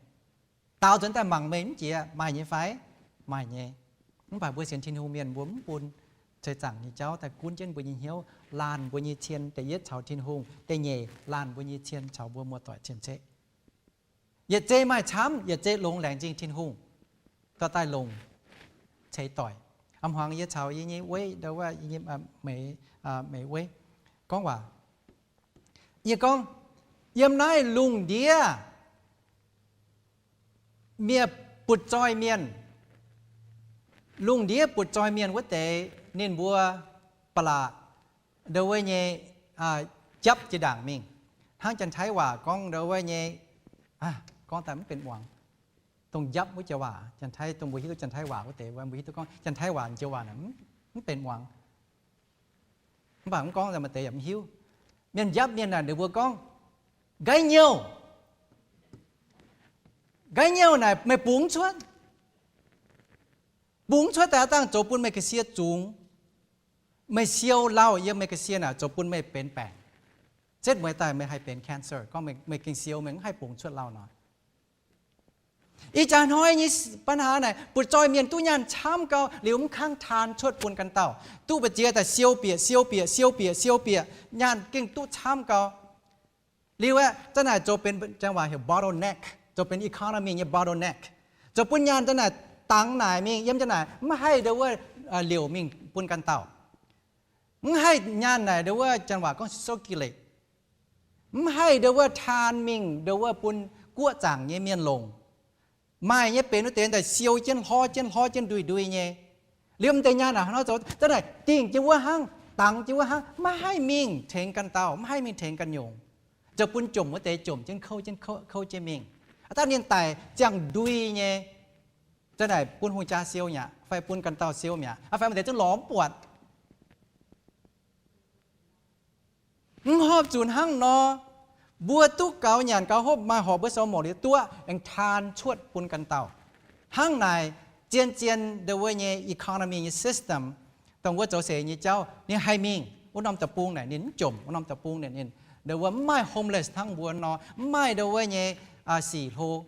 Daaux nzuonx daaih mangc meih mv jiex, maaih nyei fai? Maaih nyei. Mv baac mbuo sienx Tin-Hungh mienh mbuo mv bun seix zaangc nyei jauv daaih gunv jienv mbuo nyei hnyouv, laanh mbuo nyei cien, da'yietv caux Tin-Hungh, da'nyeic laanh mbuo nyei cien caux mbuo muoz-doic cien-ceqv. Yietc zei maaih camv, yietc zei longx laengz zingh Tin-Hungh, dorh daaih longc ceix doic. A'hmuangx yie caux yie nyei weiv, ndo wuov, yie nyei meix, meix weiv gorngv waac. Yie gorngv, yiem naaiv lungh ndiev mienh butv-zoih mienh, lungh ndiev butv-zoih mienh wuov deix ninh mbuo ba'laqc ndo wuov nyei japv jiex ndaangc mingh. Hnangv Janx-Taiv waac gorngv ndo wuov nyei, gorngv daaih mv benx muangx. Dongh japv wuov joux waac, Janx-Taiv, dongh mbuo hiuv duqv Janx-Taiv waac wuov deix, mbuo hiuv duqv gorngv Janx-Taiv waac joux waac naaic mv benx muangx. Mv baac mv gorngv maaih deix yaac mv hiuv. Mienh njapv mienh naaic ninh mbuo gorngv, nqaiv nyouh, nqaiv nyouh naaic meih bungx cuotv. Bungx cuotv daaih aav dangh zoux bun meih ga'sie zungx. Meih siou lauh yiem meih ga'sie naaic zoux bun meih benx baengc. Setv mueiz daaih meih haih benx cancer, gorngv meih gengh siou, meih mv haih bungx cuotv lauh nor. Ih jaax hnoi nyei ปัญหา naaic, butv-zoih mienh duqv nyaanh camv gau, liuz mv kangv taan cuotv bun ganh dauh. Duqv mbu'ziex daaih siou bieqc, siou bieqc, siou bieqc, siou bieqc, nyaanh gengh duqv camv gau. Liuz aeqv, za'naaic zoux benx, Janx waac heuc bottleneck, zoux benx economy nyei bottleneck. Zoux bun nyaanh za'naaic dangx naaic mingh, yiem za'naaic mv haih ndo wuov liouc mingh bun ganh dauh. Mv haih nyaanh naaic ndo wuov Janx waac gorngv circulate. Mv haih ndo wuov taan mingh ndo wuov bun guoqv zaangc nyei mienh longc. Maaih nyei benx wuov deix daaih siou jienv, hlorv jienv, hlorv jienv ndui-ndui nyei. Liemh deix nyaanh naaic hnangv nor zoux, za'naaic dingc jienv wuov hnangv, dangx jienv wuov hnangv, maiv haih mingh tengx ganh dauh, maiv haih mingh tengx ganh nyungc. Zoux bun jomc wuov deix jomc jienv kouv jienv kouv jienv mingh. Aa, daaih ninh daic ziangh ndui nyei, za'naaic bun hungh jaa siou mi'aqv, fai bun ganh dauh siou mi'aqv, fai maaih deix zungv lorz mv buatc. Mv horpc zuqc hnangv nor, mbuo duqv gaux nyanc gaux hopv, maaih horpc mbuo sou morc liuz duqv aengx taan cuotv bun ganh dauh. Hnangv naaic, zien-zien ndongc wuov nyei economy nyei system, dongh wuov zoux seix nyei jauv ninh haih mingh wuov norm deic-bung naaic, ninh mv jomc wuov norm deic-bung naaic, ninh ndongc wuov mv maaih homeless hnangv mbuo nor, mv maaih ndongc wuov nyei sic hlo.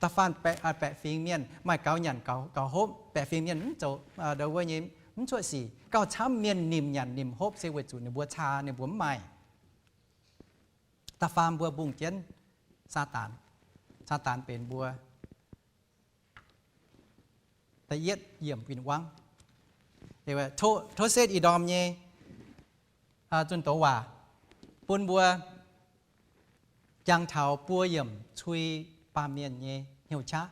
Da'faanh baeqc fingx mienh maaih gaux nyanc gaux hopv, baeqc fingx mienh mv zoux ndongc wuov nyei, mv cuotv sic. Gauh camv mienh nimc nyanc nimc hopv se weic zuqc ninh mbuo caa, ninh mbuo mv maaih. Da'faam mbuo mbungh jienv Saadaan. Saadaan benx mbuo da'yietv yiemc win-wangv. Tov setv ih ndorm nyei zunh doz waac bun mbuo jangx taux buo yiemc cui baamh mienh nyei hnyouv qaqv.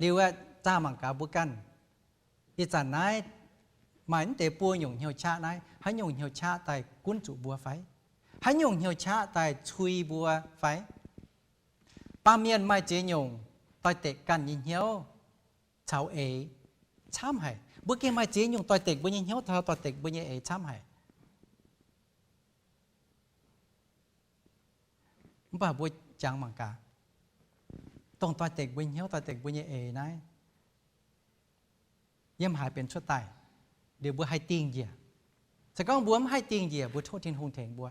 Liuz aeqv, zaah mangc gaax mbuo ganh. Ih zanc naaiv maaih mv deix buo nyungc hnyouv qaqv naaiv, haaix nyungc hnyouv qaqv daaih gunv zuqc mbuo fai? Haaix nyungc hnyouv qaqv daaih cui mbuo fai? Baamh mienh maaih ziex nyungc doix-dekc ganh nyei hnyouv caux eix camv haic. Mbuo gengh maaih ziex nyungc doix-dekc mbuo nyei hnyouv caux doix-dekc mbuo nyei eix camv haic. Mv baac mbuo jangx mangc gaax, dongh doix-dekc mbuo nyei hnyouv, doix-dekc mbuo nyei eix naaiv, yiem haaix benx cuotv daaih? Liuz mbuo haih dingh njiec. Se gorngv mbuo mv haih dingh njiec, mbuo tov Tin-Hungh tengx mbuo,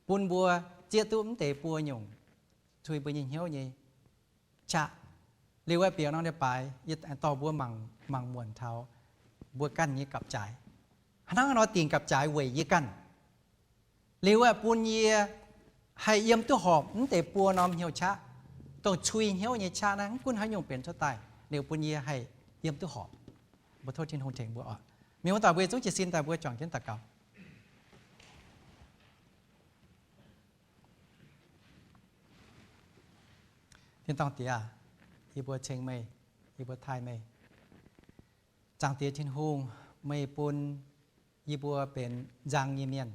bun mbuo zieqv duqv mv deix buo nyungc cui mbuo nyei hnyouv nyei qaqv. Liuz aeqv, bieqc norm leiz-baaix yie aengx dorh mbuo mangc muonc taux mbuo ganh nyei gapv-jaaix. Hnangv haaix nor dingc gapv-jaaix weic yie ganh. Liuz aeqv, bun yie haih yiem duqv horpc mv deix buo norm hnyouv qaqv, dongh cui hnyouv nyei qaqv naaiv, mv gunv haaix nyungc benx cuotv daaih, liuz bun yie haih yiem duqv horpc. Mbuo tov Tin-Hungh tengx mbuo oc. Mienh muoz-doic, mbuo yietc zungv jiez sin daaih mbuo juangc jienv daux gaux. Tin-dorngh Diex aac, yie mbuo ceng meih, yie mbuo taaih meih. Zaangc Diex Tin-Hungh, meih bun yie mbuo benx nzang nyei mienh,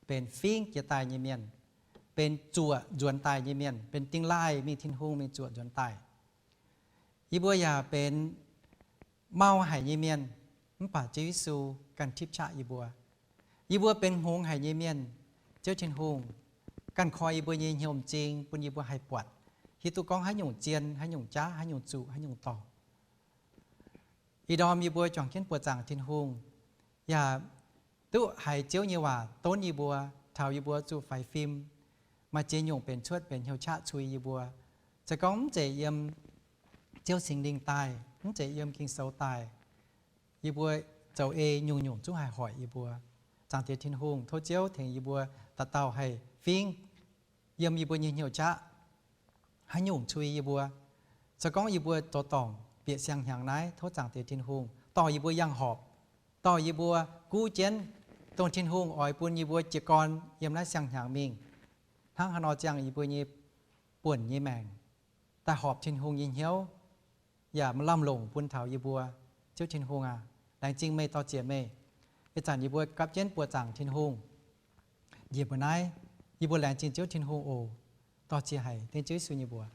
benx fingx jiex daaih nyei mienh, benx zuoqc nzuonx daaih nyei mienh, benx dingh laaih mingh Tin-Hungh mingh zuoqc nzuonx daaih. Yie mbuo yaac benx mau haic nyei mienh, mv baac Ziouv Yesu ganh tipv qaqv yie mbuo. Yie mbuo benx hngongx haic nyei mienh, Ziouv Tin-Hungh ganh koi yie mbuo nyei hnyouv m'zing bun yie mbuo haih buatc, hiuv duqv gorngv haaix nyungc zien, haaix nyungc jaav, haaix nyungc zuqc, haaix nyungc dorngc. Ih ndorm yie mbuo juangc jienv buoqc zaangc Tin-Hungh, yaac duqv haiz Ziouv nyei waac donv yie mbuo, taux yie mbuo zuqc faix fim. Maaih ziex nyungc benx cuotv benx hnyouv qaqv cui yie mbuo. Se gorngv mv zeiz yiem Ziouv Singx Lingh daaih, mv zeiz yiem Ging-Sou daaih, yie mbuo zoux ei nyungc-nyungc zungv haih hoic yie mbuo. Zaangc Diex Tin-Hungh, tov Ziouv tengx yie mbuo dauh dauh haih fingx yiem yie mbuo nyei hnyouv qaqv haaix nyungc cui yie mbuo. Se gorngv yie mbuo zoux dorngc bieqc siang-hnyangx naaiv, tov Zaangc Diex Tin-Hungh dorh yie mbuo yangh horpc, dorh yie mbuo guv jienv dongh Tin-Hungh oix bun yie mbuo jiez gorn yiem naaiv siang-hnyangx mingh. Hnangv haaix nor ziangh yie mbuo nyei buonc nyei maengc, daaih horpc Tin-Hungh nyei hnyouv, yaac maaih lamh longc bun taux yie mbuo. Ziouv Tin-Hungh aac, laengz zingh meih, dor-ziec meih. Ih zanc yie mbuo gapv jienv buoqc zaangc Tin-Hungh njiec mbuo naaiv, yie mbuo laengz zingh Ziouv Tin-Hungh oc. Dor-ziec haic, dengv Ziouv Yesu nyei mbuox.